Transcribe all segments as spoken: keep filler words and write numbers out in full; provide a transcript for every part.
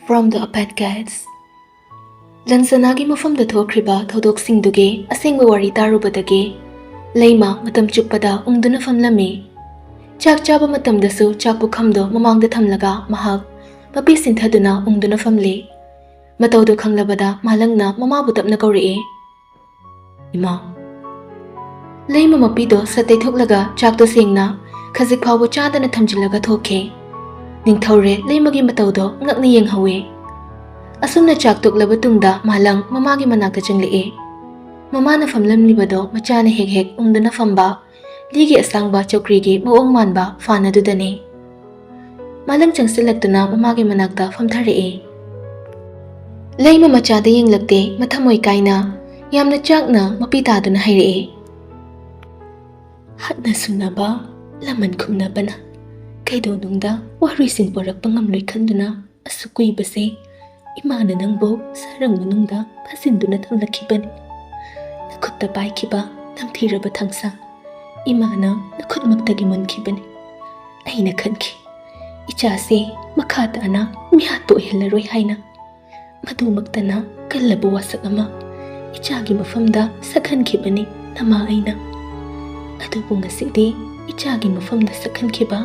From the Apet Guides. ꯂꯟꯁꯅꯥꯒꯤ ꯃꯐꯝꯗ ꯊꯣꯛꯈ꯭ꯔꯤꯕ ꯊꯧꯗꯣꯛꯁꯤꯡꯗꯨꯒꯤ ꯑꯁꯦꯡꯕ ꯋꯥꯔꯤ ꯇꯥꯔꯨꯕꯗꯒꯤ ꯂꯩꯃ ꯃꯇꯝ ꯆꯨꯞꯄꯗ ꯎꯪꯗꯨꯅ ꯐꯝꯂꯝꯃꯤ꯫ ꯆꯥꯛ ꯆꯥꯕ ꯃꯇꯝꯗꯁꯨ ꯆꯥꯛ ꯄꯨꯈꯝꯗꯣ ꯃꯃꯥꯡꯗ ꯊꯝꯂꯒ ꯃꯍꯥꯛ ꯃꯄꯤ ꯁꯤꯟꯊꯗꯨꯅ ꯎꯪꯗꯨꯅ ꯐꯝꯂꯤ꯫ ꯃꯇꯧꯗꯨ ꯈꯪꯂꯕꯗ ꯃꯥꯂꯪꯅ ꯃꯃꯥꯕꯨ ꯇꯞꯅ ꯀꯧꯔꯛꯏ꯫ "ꯏꯃꯥ!" ꯂꯩꯃ ꯃꯄꯤꯗꯣ ꯁꯠ ꯇꯩꯊꯣꯛꯂꯒ ꯆꯥꯛꯇꯣ ꯁꯦꯡꯅ ꯈꯖꯤꯛ ꯐꯥꯎꯕ ꯆꯥꯗꯅ ꯊꯝꯖꯤꯜꯂꯒ ꯊꯣꯛꯈꯤ꯫ ꯅꯤꯡꯊꯧꯔꯦ ꯂꯩꯃꯒꯤ ꯃꯇꯧꯗꯣ ꯉꯛꯅ ꯌꯦꯡꯍꯧꯋꯤ꯫ ꯑꯁꯨꯝꯅ ꯆꯥꯛ ꯇꯣꯛꯂꯕ ꯇꯨꯡꯗ ꯃꯥꯂꯪ ꯃꯃꯥꯒꯤ ꯃꯅꯥꯛꯇ ꯆꯪꯂꯛꯏ꯫ ꯃꯃꯥꯅ ꯐꯝꯂꯝꯂꯤꯕꯗꯣ ꯃꯆꯥꯅ ꯍꯦꯛ ꯍꯦꯛ ꯎꯪꯗꯨꯅ ꯐꯝꯕ ꯂꯤꯒꯤ ꯑꯁꯥꯡꯕ ꯆꯧꯀ꯭ꯔꯤꯒꯤ ꯃꯑꯣꯡ ꯃꯥꯟꯕ ꯐꯥꯟ ꯑꯗꯨꯗꯅꯤ꯫ ꯃꯥꯂꯪ ꯆꯪꯁꯤꯜꯂꯛꯇꯨꯅ ꯃꯃꯥꯒꯤ ꯃꯅꯥꯛꯇ ꯐꯝꯊꯔꯛꯏ꯫ ꯂꯩꯃ ꯃꯆꯥꯗ ꯌꯦꯡꯂꯛꯇꯦ, ꯃꯊꯃꯣꯏ ꯀꯥꯏꯅ ꯌꯥꯝꯅ ꯆꯥꯛꯅ ꯃꯄꯤ ꯇꯥꯗꯨꯅ ꯍꯥꯏꯔꯛꯏ꯫ "ꯍꯠꯅ ꯁꯨꯅꯕ, ꯂꯃꯟ ꯈꯨꯝꯅꯕꯅ ꯀꯩꯗꯧꯅꯨꯡꯗ ꯋꯥꯔꯣꯏꯁꯤꯟ ꯄꯣꯔꯛꯄ ꯉꯝꯂꯣꯏ ꯈꯟꯗꯨꯅ ꯑꯁꯨꯛ ꯀꯨꯏꯕꯁꯦ ꯏꯃꯥꯅ ꯅꯪꯕꯨ ꯁꯥꯔꯪ ꯃꯅꯨꯡꯗ ꯐꯥꯖꯤꯟꯗꯨꯅ ꯊꯝꯂꯛꯈꯤꯕꯅꯤ꯫ ꯅꯈꯨꯠꯇ ꯄꯥꯏꯈꯤꯕ ꯅꯝꯊꯤꯔꯕ ꯊꯥꯡꯁꯥꯡ ꯏꯃꯥꯅ ꯅꯈꯨꯠꯃꯛꯇꯒꯤ ꯃꯨꯟꯈꯤꯕꯅꯤ꯫ ꯑꯩꯅ ꯈꯟꯈꯤ, ꯏꯆꯥꯁꯦ ꯃꯈꯥ ꯇꯥꯅ ꯃꯤꯍꯥꯠꯄ ꯑꯣꯏꯍꯜꯂꯔꯣꯏ ꯍꯥꯏꯅ꯫ ꯃꯗꯨꯃꯛꯇꯅ ꯀꯜꯂꯕ ꯋꯥꯁꯛ ꯑꯃ ꯏꯆꯥꯒꯤ ꯃꯐꯝꯗ ꯁꯛꯍꯟꯈꯤꯕꯅꯤ ꯅꯃꯥ ꯑꯩꯅ꯫ ꯑꯗꯨꯕꯨ ꯉꯁꯤꯗꯤ ꯏꯆꯥꯒꯤ ꯃꯐꯝꯗ ꯁꯛꯍꯟꯈꯤꯕ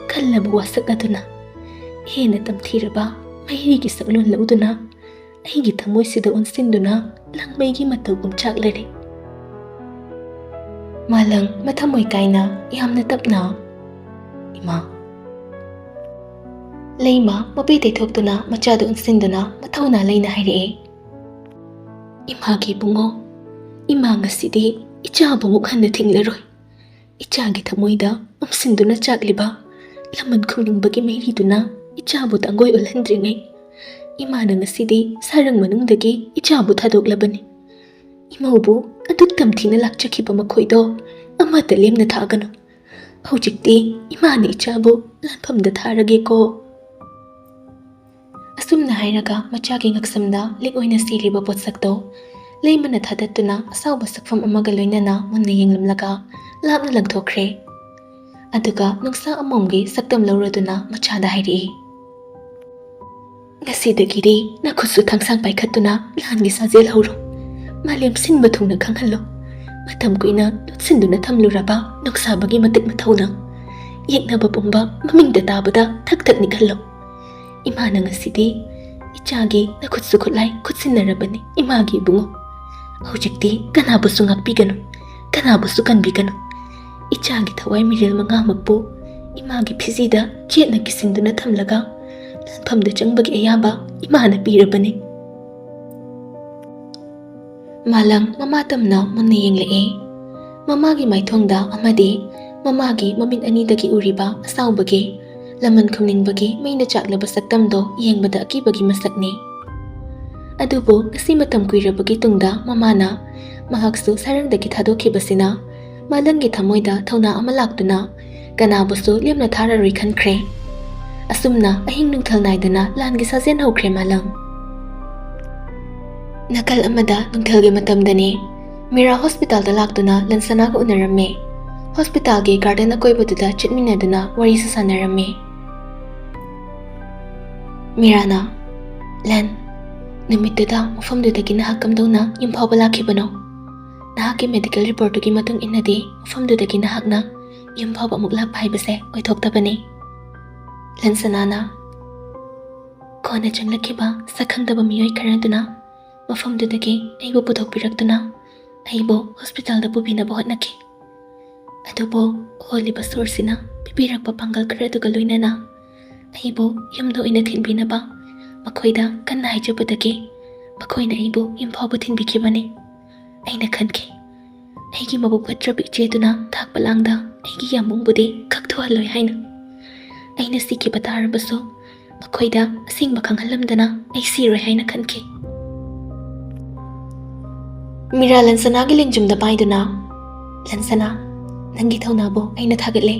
ꯀꯜꯂꯕ ꯋꯥꯁꯛ ꯑꯗꯨꯅ ꯍꯦꯟꯅ ꯇꯝꯊꯤꯔꯕ ꯃꯩꯔꯤꯒꯤ ꯁꯛꯂꯣꯟ ꯂꯧꯗꯨꯅ ꯑꯩꯒꯤ ꯊꯃꯣꯏꯁꯤꯗ ꯑꯣꯟꯁꯤꯟꯗꯨꯅ ꯂꯪꯃꯩꯒꯤ ꯃꯇꯧꯒꯨꯝ ꯆꯥꯛꯂꯔꯦ꯫" ꯃꯥꯂꯪ ꯃꯊꯃꯣꯏ ꯀꯥꯏꯅ ꯌꯥꯝꯅ ꯇꯞꯅ, "ꯏꯃꯥ!" ꯂꯩꯃ ꯃꯄꯤ ꯇꯩꯊꯣꯛꯇꯨꯅ ꯃꯆꯥꯗꯨ ꯑꯣꯟꯁꯤꯟꯗꯨꯅ ꯃꯊꯧꯅꯥ ꯂꯩꯅ ꯍꯥꯏꯔꯛꯏ꯫ "ꯏꯃꯥꯒꯤ ꯏꯕꯨꯡꯉꯣ, ꯏꯃꯥ ꯉꯁꯤꯗꯤ ꯏꯆꯥꯕꯨ ꯑꯃꯨꯛ ꯍꯟꯅ ꯊꯤꯡꯂꯔꯣꯏ꯫ ꯏꯆꯥꯒꯤ ꯊꯃꯣꯏꯗ ꯎꯝꯁꯤꯟꯗꯨꯅ ꯆꯥꯛꯂꯤꯕ ꯂꯃꯟ ꯈꯨꯝꯅꯤꯡꯕꯒꯤ ꯃꯩꯔꯤꯗꯨꯅ ꯏꯆꯥꯕꯨ ꯇꯥꯡꯒꯣꯏ ꯑꯣꯜꯍꯟꯗ꯭ꯔꯤꯉꯩ ꯏꯃꯥꯅ ꯉꯁꯤꯗꯤ ꯁꯥꯔꯪ ꯃꯅꯨꯡꯗꯒꯤ ꯏꯆꯥꯕꯨ ꯊꯥꯗꯣꯛꯂꯕꯅꯤ꯫ ꯏꯃꯧꯕꯨ ꯑꯗꯨꯛ ꯇꯝꯊꯤꯅ ꯂꯥꯛꯆꯈꯤꯕ ꯃꯈꯣꯏꯗꯣ ꯑꯃꯠꯇ ꯂꯦꯝꯅ ꯊꯥꯒꯅꯨ꯫ ꯍꯧꯖꯤꯛꯇꯤ ꯏꯃꯥꯅ ꯏꯆꯥꯕꯨ ꯂꯥꯟꯐꯝꯗ ꯊꯥꯔꯒꯦꯀꯣ꯫" ꯑꯁꯨꯝꯅ ꯍꯥꯏꯔꯒ ꯃꯆꯥꯒꯤ ꯉꯛꯁꯝꯗ ꯂꯤꯛ ꯑꯣꯏꯅ ꯁꯤꯔꯤꯕ ꯄꯣꯠꯁꯛꯇꯣ ꯂꯩꯃꯅ ꯊꯥꯗꯠꯇꯨꯅ ꯑꯁꯥꯎꯕ ꯁꯛꯐꯝ ꯑꯃꯒ ꯂꯣꯏꯅꯅ ꯃꯨꯟꯅ ꯌꯦꯡꯂꯝꯂꯒ ꯂꯥꯞꯅ ꯂꯪꯊꯣꯛꯈ꯭ꯔꯦ꯫ ꯑꯗꯨꯒ ꯅꯨꯡꯁꯥ ꯑꯃꯣꯝꯒꯤ ꯁꯛꯇꯝ ꯂꯧꯔꯗꯨꯅ ꯃꯆꯥꯗ ꯍꯥꯏꯔꯛꯏ, "ꯉꯁꯤꯗꯒꯤꯗꯤ ꯅꯈꯨꯠꯁꯨ ꯊꯥꯡꯁꯥꯡ ꯄꯥꯏꯈꯠꯇꯨꯅ ꯂꯥꯟꯒꯤ ꯁꯥꯖꯦꯜ ꯍꯧꯔꯣ꯫ ꯃꯥꯂꯦꯝ ꯁꯤꯟꯕ ꯊꯨꯡꯅ ꯈꯪꯍꯜꯂꯣ꯫ ꯃꯇꯝ ꯀꯨꯏꯅ ꯂꯣꯠꯁꯤꯟꯗꯨꯅ ꯊꯝꯂꯨꯔꯕ ꯅꯣꯛꯁꯥꯕꯒꯤ ꯃꯇꯤꯛ ꯃꯊꯧꯅ ꯌꯦꯛꯅꯕ ꯄꯨꯝꯕ ꯃꯃꯤꯡꯗ ꯇꯥꯕꯗ ꯊꯛ ꯊꯛ ꯅꯤꯛꯍꯜꯂꯣ꯫ ꯏꯃꯥꯅ ꯉꯁꯤꯗꯤ ꯏꯆꯥꯒꯤ ꯅꯈꯨꯠꯁꯨ ꯈꯨꯠꯂꯥꯏ ꯈꯨꯠꯁꯤꯟꯅꯔꯕꯅꯤ, ꯏꯃꯥꯒꯤ ꯏꯕꯨꯡꯉꯣ꯫ ꯍꯧꯖꯤꯛꯇꯤ ꯀꯅꯥꯕꯨꯁꯨ ꯉꯥꯛꯄꯤꯒꯅꯨ, ꯀꯅꯥꯕꯨꯁꯨ ꯀꯟꯕꯤꯒꯅꯨ꯫ ꯏꯆꯥꯒꯤ ꯊꯋꯥꯏ ꯃꯤꯔꯦꯜ ꯃꯉꯥꯃꯛꯄꯨ ꯏꯃꯥꯒꯤ ꯐꯤꯖꯤꯗ ꯆꯦꯠꯅ ꯀꯤꯁꯤꯟꯗꯨꯅ ꯊꯝꯂꯒ ꯂꯥꯟꯐꯝꯗ ꯆꯪꯕꯒꯤ ꯑꯌꯥꯕ ꯏꯃꯥꯅ ꯄꯤꯔꯕꯅꯤ꯫" ꯃꯥꯂꯪ ꯃꯃꯥ ꯇꯝꯅ ꯃꯨꯟꯅ ꯌꯦꯡꯂꯛꯏ꯫ ꯃꯃꯥꯒꯤ ꯃꯥꯏꯊꯣꯡꯗ ꯑꯃꯗꯤ ꯃꯃꯥꯒꯤ ꯃꯃꯤꯠ ꯑꯅꯤꯗꯒꯤ ꯎꯔꯤꯕ ꯑꯁꯥꯎꯕꯒꯤ, ꯂꯃꯟ ꯈꯨꯝꯅꯤꯡꯕꯒꯤ ꯃꯩꯅ ꯆꯥꯛꯂꯕ ꯁꯛꯇꯝꯗꯣ ꯌꯦꯡꯕꯗ ꯑꯀꯤꯕꯒꯤ ꯃꯁꯛꯅꯤ꯫ ꯑꯗꯨꯕꯨ ꯉꯁꯤ ꯃꯇꯝ ꯀꯨꯏꯔꯕꯒꯤ ꯇꯨꯡꯗ ꯃꯃꯥꯅ ꯃꯍꯥꯛꯁꯨ ꯁꯔꯪꯗꯒꯤ ꯊꯥꯗꯣꯛꯈꯤꯕꯁꯤꯅ ꯃꯥꯂꯪꯒꯤ ꯊꯃꯣꯏꯗ ꯊꯧꯅꯥ ꯑꯃ ꯂꯥꯛꯇꯨꯅ ꯀꯅꯥꯕꯨꯁꯨ ꯂꯦꯝꯅ ꯊꯥꯔꯔꯣꯏ ꯈꯟꯈ꯭ꯔꯦ꯫ ꯑꯁꯨꯝꯅ ꯑꯍꯤꯡ ꯅꯨꯡꯊꯤꯜ ꯅꯥꯏꯗꯅ ꯂꯥꯟꯒꯤ ꯁꯥꯖꯦꯜ ꯍꯧꯈ꯭ꯔꯦ ꯃꯥꯂꯪ꯫ ꯅꯥꯀꯜ ꯑꯃꯗ ꯅꯨꯡꯊꯤꯜꯒꯤ ꯃꯇꯝꯗꯅꯤ꯫ ꯃꯤꯔꯥ ꯍꯣꯁꯄꯤꯇꯥꯜꯗ ꯂꯥꯛꯇꯨꯅ ꯂꯟꯁꯅꯥꯒ ꯎꯅꯔꯝꯃꯤ꯫ ꯍꯣꯁꯄꯤꯇꯥꯜꯒꯤ ꯒꯥꯔꯗꯦꯟ ꯑꯀꯣꯏꯕꯗꯨꯗ ꯆꯠꯃꯤꯟꯅꯗꯨꯅ ꯋꯥꯔꯤꯁꯨ ꯁꯥꯟꯅꯔꯝꯃꯤ꯫ ꯃꯤꯔꯥꯅ, "ꯂꯟ, ꯅꯨꯃꯤꯠꯇꯨꯗ ꯃꯐꯝꯗꯨꯗꯒꯤ ꯅꯍꯥꯛ ꯀꯝꯗꯧꯅ ꯌꯨꯝ ꯐꯥꯎꯕ ꯂꯥꯛꯈꯤꯕꯅꯣ? ꯅꯍꯥꯛꯀꯤ ꯃꯦꯗꯤꯀꯦꯜ ꯔꯤꯄꯣꯔꯠꯇꯨꯒꯤ ꯃꯇꯨꯡ ꯏꯟꯅꯗꯤ ꯃꯐꯝꯗꯨꯗꯒꯤ ꯅꯍꯥꯛꯅ ꯌꯨꯝ ꯐꯥꯎꯕ ꯑꯃꯨꯛ ꯂꯥꯛꯄ ꯍꯥꯏꯕꯁꯦ ꯑꯣꯏꯊꯣꯛꯇꯕꯅꯤ꯫" ꯂꯟꯁꯅꯥꯅ, "ꯀꯣꯟꯅ ꯆꯪꯂꯛꯈꯤꯕ ꯁꯛ ꯈꯪꯗꯕ ꯃꯤꯑꯣꯏ ꯈꯔꯗꯨꯅ ꯃꯐꯝꯗꯨꯗꯒꯤ ꯑꯩꯕꯨ ꯄꯨꯊꯣꯛꯄꯤꯔꯛꯇꯨꯅ ꯑꯩꯕꯨ ꯍꯣꯁꯄꯤꯇꯥꯜꯗ ꯄꯨꯕꯤꯅꯕ ꯍꯣꯠꯅꯈꯤ꯫ ꯑꯗꯨꯕꯨ ꯍꯣꯜꯂꯤꯕ ꯁꯣꯔꯁꯤꯅ ꯄꯤꯕꯤꯔꯛꯄ ꯄꯥꯡꯒꯜ ꯈꯔꯗꯨꯒ ꯂꯣꯏꯅꯅ ꯑꯩꯕꯨ ꯌꯨꯝꯗ ꯑꯣꯏꯅ ꯊꯤꯟꯕꯤꯅꯕ ꯃꯈꯣꯏꯗ ꯀꯟꯅ ꯍꯥꯏꯖꯕꯗꯒꯤ ꯃꯈꯣꯏꯅ ꯑꯩꯕꯨ ꯌꯨꯝ ꯐꯥꯎꯕ ꯊꯤꯟꯕꯤꯈꯤꯕꯅꯤ꯫ ꯑꯩꯅ ꯈꯟꯈꯤ, ꯑꯩꯒꯤ ꯃꯕꯨꯛ ꯐꯠꯇ꯭ꯔꯕ ꯏꯆꯦꯗꯨꯅ ꯊꯥꯛꯄ ꯂꯥꯡꯗ ꯑꯩꯒꯤ ꯌꯥꯝꯕꯨꯡꯕꯨꯗꯤ ꯈꯛꯊꯣꯛꯍꯜꯂꯣꯏ ꯍꯥꯏꯅ꯫ ꯑꯩꯅ ꯁꯤꯈꯤꯕ ꯇꯥꯔꯕꯁꯨ ꯃꯈꯣꯏꯗ ꯑꯁꯦꯡꯕ ꯈꯪꯍꯜꯂꯝꯗꯅ ꯑꯩ ꯁꯤꯔꯣꯏ ꯍꯥꯏꯅ ꯈꯟꯈꯤ꯫" ꯃꯤꯔꯥ ꯂꯟꯁꯅꯥꯒꯤ ꯂꯦꯡꯖꯨꯝꯗ ꯄꯥꯏꯗꯨꯅ, "ꯂꯟꯁꯅꯥ, ꯅꯪꯒꯤ ꯊꯧꯅꯥꯕꯨ ꯑꯩꯅ ꯊꯥꯒꯠꯂꯦ꯫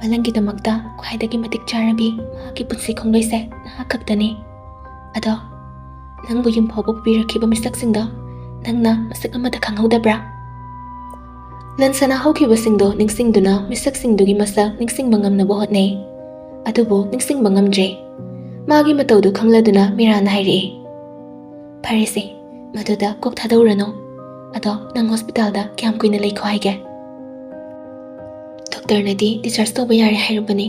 ꯃꯥꯂꯪꯒꯤꯗꯃꯛꯇ ꯈ꯭ꯋꯥꯏꯗꯒꯤ ꯃꯇꯤꯛ ꯆꯥꯔꯕꯤ ꯃꯍꯥꯛꯀꯤ ꯄꯨꯟꯁꯤ ꯈꯣꯡꯂꯣꯏꯁꯦ ꯅꯍꯥꯛ ꯈꯛꯇꯅꯤ꯫ ꯑꯗꯣ ꯅꯪꯕꯨ ꯌꯨꯝ ꯐꯥꯎꯕ ꯄꯨꯕꯤꯔꯛꯈꯤꯕ ꯃꯤꯁꯛꯁꯤꯡꯗꯣ ꯅꯪꯅ ꯃꯁꯛ ꯑꯃꯠꯇ ꯈꯪꯍꯧꯗꯕ꯭ꯔꯥ?" ꯂꯟꯁꯅꯥ ꯍꯧꯈꯤꯕꯁꯤꯡꯗꯣ ꯅꯤꯡꯁꯤꯡꯗꯨꯅ ꯃꯤꯁꯛꯁꯤꯡꯗꯨꯒꯤ ꯃꯁꯛ ꯅꯤꯡꯁꯤꯡꯕ ꯉꯝꯅꯕ ꯍꯣꯠꯅꯩ꯫ ꯑꯗꯨꯕꯨ ꯅꯤꯡꯁꯤꯡꯕ ꯉꯝꯗ꯭ꯔꯦ꯫ ꯃꯥꯒꯤ ꯃꯇꯧꯗꯨ ꯈꯪꯂꯗꯨꯅ ꯃꯤꯔꯥꯅ ꯍꯥꯏꯔꯛꯏ, "ꯐꯔꯦꯁꯦ, ꯃꯗꯨꯗ ꯀꯣꯛ ꯊꯥꯗꯧꯔꯅꯨ꯫ ꯑꯗꯣ ꯅꯪ ꯍꯣꯁꯄꯤꯇꯥꯜꯗ ꯀꯌꯥꯝ ꯀꯨꯏꯅ ꯂꯩꯈꯣ ꯍꯥꯏꯒꯦ?" "ꯗꯣꯛꯇꯔꯅꯗꯤ ꯗꯤꯁꯆꯥꯔꯖ ꯇꯧꯕ ꯌꯥꯔꯦ ꯍꯥꯏꯔꯕꯅꯤ,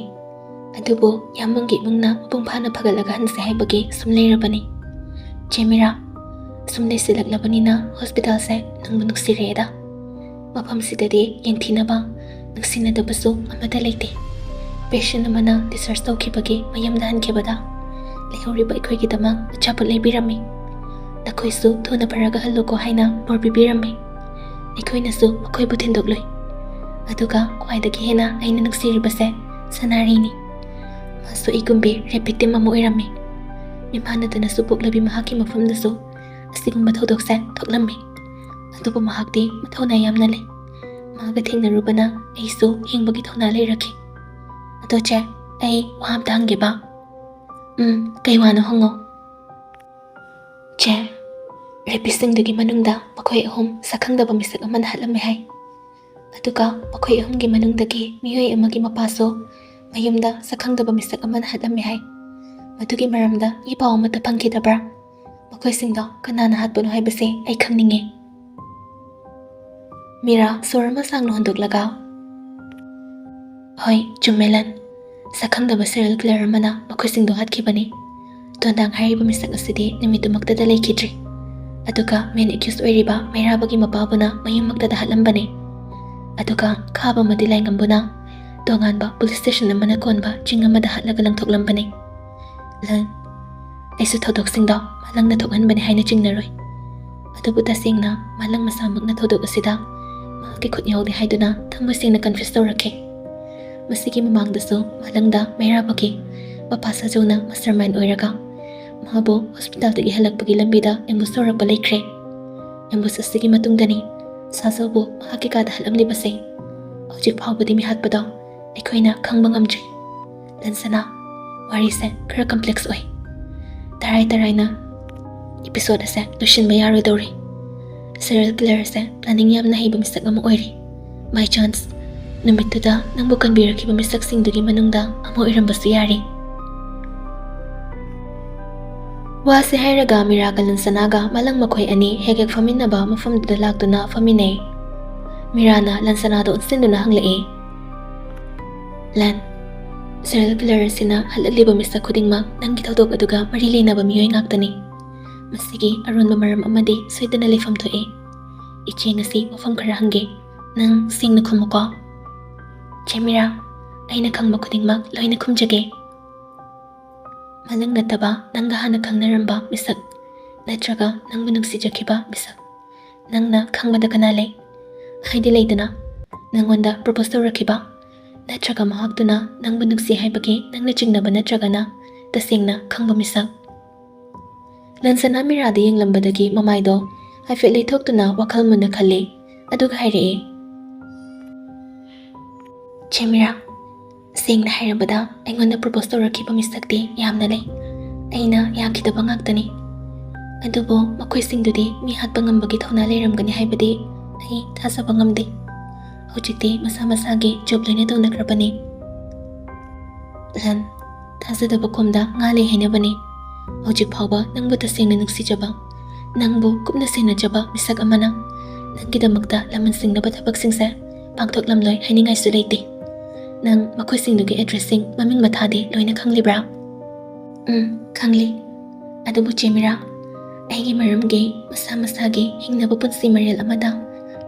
ꯑꯗꯨꯕꯨ ꯌꯥꯝꯕꯨꯡꯒꯤ ꯏꯃꯨꯡꯅ ꯃꯄꯨꯡ ꯐꯥꯅ ꯐꯒꯠꯂꯒ ꯍꯟꯁꯦ ꯍꯥꯏꯕꯒꯤ ꯁꯨꯝ ꯂꯩꯔꯕꯅꯤ꯫ ꯆꯦ ꯃꯤꯔꯥ, ꯁꯨꯝ ꯂꯩꯁꯤꯜꯂꯛꯂꯕꯅꯤꯅ ꯍꯣꯁꯄꯤꯇꯥꯜꯁꯦ ꯅꯨꯡꯕꯨ ꯅꯨꯡꯁꯤꯔꯛꯑꯦꯗ꯫ ꯃꯐꯝꯁꯤꯗꯗꯤ ꯌꯦꯡꯊꯤꯅꯕ, ꯅꯨꯡꯁꯤꯅꯗꯕꯁꯨ ꯑꯃꯠꯇ ꯂꯩꯇꯦ꯫ ꯄꯦꯁꯦꯟ ꯑꯃꯅ ꯗꯤꯁꯆꯥꯔꯖ ꯇꯧꯈꯤꯕꯒꯤ ꯃꯌꯨꯝꯗ ꯍꯟꯈꯤꯕꯗ ꯂꯩꯍꯧꯔꯤꯕ ꯑꯩꯈꯣꯏꯒꯤꯗꯃꯛ ꯑꯆꯥꯄꯣꯠ ꯂꯩꯕꯤꯔꯝꯃꯤ꯫ ꯅꯈꯣꯏꯁꯨ ꯊꯨꯅ ꯐꯔꯒ ꯍꯜꯂꯨꯀꯣ ꯍꯥꯏꯅ ꯕꯣꯔ ꯄꯤꯕꯤꯔꯝꯃꯤ꯫ ꯑꯩꯈꯣꯏꯅꯁꯨ ꯃꯈꯣꯏꯕꯨ ꯊꯤꯟꯗꯣꯛꯂꯨꯏ꯫ ꯑꯗꯨꯒ ꯈ꯭ꯋꯥꯏꯗꯒꯤ ꯍꯦꯟꯅ ꯑꯩꯅ ꯅꯨꯡꯁꯤꯔꯤꯕꯁꯦ ꯁꯅꯥꯔꯤꯅꯤ꯫ ꯃꯥꯁꯨ ꯑꯩꯒꯨꯝꯕꯤ ꯔꯦꯞ ꯚꯤꯛꯇꯤꯝ ꯑꯃ ꯑꯣꯏꯔꯝꯃꯤ꯫ ꯃꯤꯃꯥꯟꯅꯗꯅꯁꯨ ꯄꯣꯛꯂꯕꯤ ꯃꯍꯥꯛꯀꯤ ꯃꯐꯝꯗꯁꯨ ꯑꯁꯤꯒꯨꯝꯕ ꯊꯧꯗꯣꯛꯁꯦ ꯊꯣꯛꯂꯝꯃꯤ꯫ ꯑꯗꯨꯕꯨ ꯃꯍꯥꯛꯇꯤ ꯃꯊꯧꯅꯥ ꯌꯥꯝꯅ ꯂꯩ꯫ ꯃꯥꯒ ꯊꯦꯡꯅꯔꯨꯕꯅ ꯑꯩꯁꯨ ꯍꯤꯡꯕꯒꯤ ꯊꯧꯅꯥ ꯂꯩꯔꯛꯈꯤ꯫ ꯑꯗꯣ ꯆꯦ, ꯑꯩ ꯋꯥ ꯑꯝꯇ ꯍꯪꯒꯦꯕ?" "ꯎꯝ, ꯀꯩ ꯋꯥꯅꯣ ꯍꯪꯉꯣ꯫" "ꯆꯦ, ꯔꯦꯄꯤꯁꯁꯤꯡꯗꯨꯒꯤ ꯃꯅꯨꯡꯗ ꯃꯈꯣꯏ ꯑꯍꯨꯝ ꯁꯛꯈꯪꯗꯕ ꯃꯤꯁꯛ ꯑꯃꯅ ꯍꯥꯠꯂꯝꯃꯦ ꯍꯥꯏ꯫ ꯑꯗꯨꯒ ꯃꯈꯣꯏ ꯑꯍꯨꯝꯒꯤ ꯃꯅꯨꯡꯗꯒꯤ ꯃꯤꯑꯣꯏ ꯑꯃꯒꯤ ꯃꯄꯥꯁꯨ ꯃꯌꯨꯝꯗ ꯁꯛꯈꯪꯗꯕ ꯃꯤꯁꯛ ꯑꯃꯅ ꯍꯥꯠꯂꯝꯃꯦ ꯍꯥꯏ꯫ ꯃꯗꯨꯒꯤ ꯃꯔꯝꯗ ꯏ ꯄꯥꯎ ꯑꯃꯠꯇ ꯐꯪꯈꯤꯗꯕ꯭ꯔꯥ? ꯃꯈꯣꯏꯁꯤꯡꯗꯣ ꯀꯅꯥꯅ ꯍꯥꯠꯄꯅꯣ ꯍꯥꯏꯕꯁꯦ ꯑꯩ ꯈꯪꯅꯤꯡꯉꯤ꯫" ꯃꯤꯔꯥ ꯁꯣꯔ ꯑꯃ ꯁꯥꯡꯅ ꯍꯣꯟꯗꯣꯛꯂꯒ, "ꯍꯣꯏ, ꯆꯨꯝꯃꯦ ꯂꯟ꯫ ꯁꯛꯈꯪꯗꯕ ꯁꯦꯔꯤꯌꯦꯜ ꯀꯤꯂꯔ ꯑꯃꯅ ꯃꯈꯣꯏꯁꯤꯡꯗꯣ ꯍꯥꯠꯈꯤꯕꯅꯤ꯫ ꯗꯣꯟꯗꯥꯡ ꯍꯥꯏꯔꯤꯕ ꯃꯤꯁꯛ ꯑꯁꯤꯗꯤ ꯅꯨꯃꯤꯠꯇꯨꯃꯛꯇꯗ ꯂꯩꯈꯤꯗ꯭ꯔꯤ꯫ ꯑꯗꯨꯒ ꯃꯦꯟ ꯑꯦꯀ꯭ꯌꯨꯁ ꯑꯣꯏꯔꯤꯕ ꯃꯩꯔꯥꯕꯒꯤ ꯃꯄꯥꯕꯨꯅ ꯃꯌꯨꯝꯃꯛꯇꯗ ꯍꯥꯠꯂꯝꯕꯅꯤ꯫ ꯑꯗꯨꯒ ꯈꯥꯕ ꯑꯃꯗꯤ ꯂꯥꯏꯉꯝꯕꯨꯅ ꯇꯣꯉꯥꯟꯕ ꯄꯨꯂꯤꯁ ꯁ꯭ꯇꯦꯁꯟ ꯑꯃꯅ ꯀꯣꯟꯕ ꯆꯤꯡ ꯑꯃꯗ ꯍꯥꯠꯂꯒ ꯂꯪꯊꯣꯛꯂꯝꯕꯅꯤ꯫ ꯂꯟ, ꯑꯩꯁꯨ ꯊꯧꯗꯣꯛꯁꯤꯡꯗꯣ ꯃꯥꯂꯪꯅ ꯊꯣꯛꯍꯟꯕꯅꯤ ꯍꯥꯏꯅ ꯆꯤꯡꯅꯔꯣꯏ꯫ ꯑꯗꯨꯕꯨ ꯇꯁꯦꯡꯅ ꯃꯥꯂꯪ ꯃꯁꯥꯃꯛꯅ ꯊꯧꯗꯣꯛ ꯑꯁꯤꯗ ꯃꯍꯥꯛꯀꯤ ꯈꯨꯠ ꯌꯥꯎꯗꯦ ꯍꯥꯏꯗꯨꯅ ꯊꯃꯣꯏ ꯁꯦꯡꯅ ꯀꯟꯐ꯭ꯌꯨꯁ ꯇꯧꯔꯛꯈꯤ꯫ ꯃꯁꯤꯒꯤ ꯃꯃꯥꯡꯗꯁꯨ ꯃꯥꯂꯪꯗ ꯃꯩꯔꯥꯕꯒꯤ ꯃꯄꯥ ꯁꯥꯖꯧꯅ ꯃꯥꯁꯇꯔ ꯃꯥꯏꯟ ꯑꯣꯏꯔꯒ ꯃꯥꯕꯨ ꯍꯣꯁꯄꯤꯇꯥꯜꯗꯒꯤ ꯍꯜꯂꯛꯄꯒꯤ ꯂꯝꯕꯤꯗ ꯑꯦꯝꯕꯨꯁ ꯇꯧꯔꯛꯄ ꯂꯩꯈ꯭ꯔꯦ꯫ ꯑꯦꯝꯕꯨꯁ ꯑꯁꯤꯒꯤ ꯃꯇꯨꯡꯗꯅꯤ ꯁꯥꯖꯧꯕꯨ ꯃꯍꯥꯛꯀꯤ ꯀꯥꯗ ꯍꯥꯠꯂꯝꯂꯤꯕꯁꯦ꯫ ꯍꯧꯖꯤꯛ ꯐꯥꯎꯕꯗꯤ ꯃꯤꯍꯥꯠꯄꯗꯣ ꯑꯩꯈꯣꯏꯅ ꯈꯪꯕ ꯉꯝꯗ꯭ꯔꯤ꯫ ꯂꯟꯁꯅꯥ, ꯋꯥꯔꯤꯁꯦ ꯈꯔ ꯀꯝꯄ꯭ꯂꯦꯛꯁ ꯑꯣꯏ꯫ ꯇꯔꯥꯏ ꯇꯔꯥꯏꯅ ꯏꯄꯤꯁꯣꯗ ꯑꯁꯦ ꯂꯣꯏꯁꯤꯟꯕ ꯌꯥꯔꯣꯏꯗꯧꯔꯤ꯫ ꯁꯦꯔꯤꯌꯦꯜ ꯀꯤꯂꯔ ꯑꯁꯦ ꯄ꯭ꯂꯥꯅꯤꯡ ꯌꯥꯝꯅ ꯍꯩꯕ ꯃꯤꯁꯛ ꯑꯃ ꯑꯣꯏꯔꯤ꯫ ꯕꯥꯏ ꯆꯥꯟꯁ ꯅꯨꯃꯤꯠꯇꯨꯗ ꯅꯪꯕꯨ ꯀꯟꯕꯤꯔꯛꯈꯤꯕ ꯃꯤꯁꯛꯁꯤꯡꯗꯨꯒꯤ ꯃꯅꯨꯡꯗ ꯑꯃ ꯑꯣꯏꯔꯝꯕꯁꯨ ꯌꯥꯔꯤ꯫ ꯋꯥꯁꯤ ꯍꯥꯏꯔꯒ ꯃꯤꯔꯥꯒ ꯂꯟꯁꯅꯥꯒ ꯃꯂꯪ ꯃꯈꯣꯏ ꯑꯅꯤ ꯍꯦꯛ ꯍꯦꯛ ꯐꯝꯃꯤꯟꯅꯕ ꯃꯐꯝꯗꯨꯗ ꯂꯥꯛꯇꯨꯅ ꯐꯝꯃꯤꯟꯅꯩ꯫ ꯃꯤꯔꯥꯅ ꯂꯟꯁꯅꯥꯗ ꯑꯣꯟꯁꯤꯟꯗꯨꯅ ꯍꯪꯂꯛꯏ, "ꯂꯟ, serial killer ꯑꯁꯤꯅ ꯍꯜꯂꯛꯂꯤꯕ ꯃꯤꯁꯛ ꯈꯨꯗꯤꯡꯃꯛ ꯅꯪꯒꯤ ꯊꯧꯗꯣꯛ ꯑꯗꯨꯒ ꯃꯔꯤ ꯂꯩꯅꯕ ꯃꯤꯑꯣꯏ ꯉꯥꯛꯇꯅꯤ꯫ ꯃꯁꯤꯒꯤ ꯑꯔꯣꯟꯕ ꯃꯔꯝ ꯑꯃꯗꯤ ꯁꯣꯏꯗꯅ ꯂꯩꯐꯝ ꯊꯣꯛꯏ꯫ ꯏꯆꯦ, ꯉꯁꯤ ꯋꯥꯐꯝ ꯈꯔ ꯍꯪꯒꯦ꯫ ꯅꯪ ꯁꯦꯡꯅ ꯈꯨꯝꯃꯨꯀꯣ꯫" "ꯆꯦ ꯃꯤꯔꯥ, ꯑꯩꯅ ꯈꯪꯕ ꯈꯨꯗꯤꯡꯃꯛ ꯂꯣꯏꯅ ꯈꯨꯝꯖꯒꯦ꯫" "ꯃꯂꯪ ꯅꯠꯇꯕ ꯅꯪꯒ ꯍꯥꯟꯅ ꯈꯪꯅꯔꯝꯕ ꯃꯤꯁꯛ, ꯅꯠꯇ꯭ꯔꯒ ꯅꯪꯕꯨ ꯅꯨꯡꯁꯤꯖꯈꯤꯕ ꯃꯤꯁꯛ ꯅꯪꯅ ꯈꯪꯕꯗ ꯀꯅꯥ ꯂꯩ? ꯍꯥꯏꯗꯤ ꯂꯩꯗꯅ, ꯅꯪꯉꯣꯟꯗ propose ꯇꯧꯔꯛꯈꯤꯕ, ꯅꯠꯇ꯭ꯔꯒ ꯃꯍꯥꯛꯇꯨꯅ ꯅꯪꯕꯨ ꯅꯨꯡꯁꯤ ꯍꯥꯏꯕꯒꯤ ꯅꯪꯅ ꯆꯤꯡꯅꯕ ꯅꯠꯇ꯭ꯔꯒꯅ ꯇꯁꯦꯡꯅ ꯈꯪꯕ ꯃꯤꯁꯛ?" ꯂꯟꯁꯅꯥ ꯃꯤꯔꯥꯗ ꯌꯦꯡꯂꯝꯕꯗꯒꯤ ꯃꯃꯥꯏꯗꯣ ꯍꯥꯏꯐꯦꯠ ꯂꯩꯊꯣꯛꯇꯨꯅ ꯋꯥꯈꯜ ꯃꯨꯟꯅ ꯈꯜꯂꯤ꯫ ꯑꯗꯨꯒ ꯍꯥꯏꯔꯛꯑꯦ, "ꯆꯦ ꯃꯤꯔꯥ, ꯁꯦꯡꯅ ꯍꯥꯏꯔꯕꯗ ꯑꯩꯉꯣꯟꯗ propose ꯇꯧꯔꯛꯈꯤꯕ ꯃꯤꯁꯛꯇꯤ ꯌꯥꯝꯅ ꯂꯩ꯫ ꯑꯩꯅ ꯌꯥꯈꯤꯗꯕ ꯉꯥꯛꯇꯅꯤ꯫ ꯑꯗꯨꯕꯨ ꯃꯈꯣꯏꯁꯤꯡꯗꯨꯗꯤ ꯃꯤ ꯍꯥꯠꯄ ꯉꯝꯕꯒꯤ ꯊꯧꯅꯥ ꯂꯩꯔꯝꯒꯅꯤ ꯍꯥꯏꯕꯗꯤ ꯑꯩ ꯊꯥꯖꯕ ꯉꯝꯗꯦ꯫ ꯍꯧꯖꯤꯛꯇꯤ ꯃꯁꯥ ꯃꯁꯥꯒꯤ job ꯂꯣꯏꯅ ꯇꯧꯅꯈ꯭ꯔꯕꯅꯤ꯫" "ꯂꯟ, ꯊꯥꯖꯗꯕ ꯈꯣꯝꯗ ꯉꯥ ꯂꯩ ꯍꯥꯏꯅꯕꯅꯤ꯫ ꯍꯧꯖꯤꯛ ꯐꯥꯎꯕ ꯅꯪꯕꯨ ꯇꯁꯦꯡꯅ ꯅꯨꯡꯁꯤꯖꯕ, ꯅꯪꯕꯨ ꯀꯨꯞꯅ ꯁꯦꯟꯅꯖꯕ ꯃꯤꯁꯛ ꯑꯃꯅ ꯅꯪꯒꯤꯗꯃꯛꯇ ꯂꯃꯟ ꯁꯤꯡꯅꯕ ꯊꯕꯛꯁꯤꯡꯁꯦ ꯄꯥꯡꯊꯣꯛꯂꯝꯂꯣꯏ ꯍꯥꯏꯅꯤꯡꯉꯥꯏꯁꯨ ꯂꯩꯇꯦ꯫ ꯅꯪ ꯃꯈꯣꯏꯁꯤꯡꯗꯨꯒꯤ addressꯁꯤꯡ, ꯃꯃꯤꯡ ꯃꯊꯥꯗꯤ ꯂꯣꯏꯅ ꯈꯪꯂꯤꯕ꯭ꯔꯥ?" "ꯎꯝ, ꯈꯪꯂꯤ꯫ ꯑꯗꯨꯕꯨ ꯆꯦ ꯃꯤꯔꯥ, ꯑꯩꯒꯤ ꯃꯔꯝꯒꯤ ꯃꯁꯥ ꯃꯁꯥꯒꯤ ꯍꯤꯡꯅꯕ ꯄꯨꯟꯁꯤ ꯃꯔꯦꯜ ꯑꯃꯗ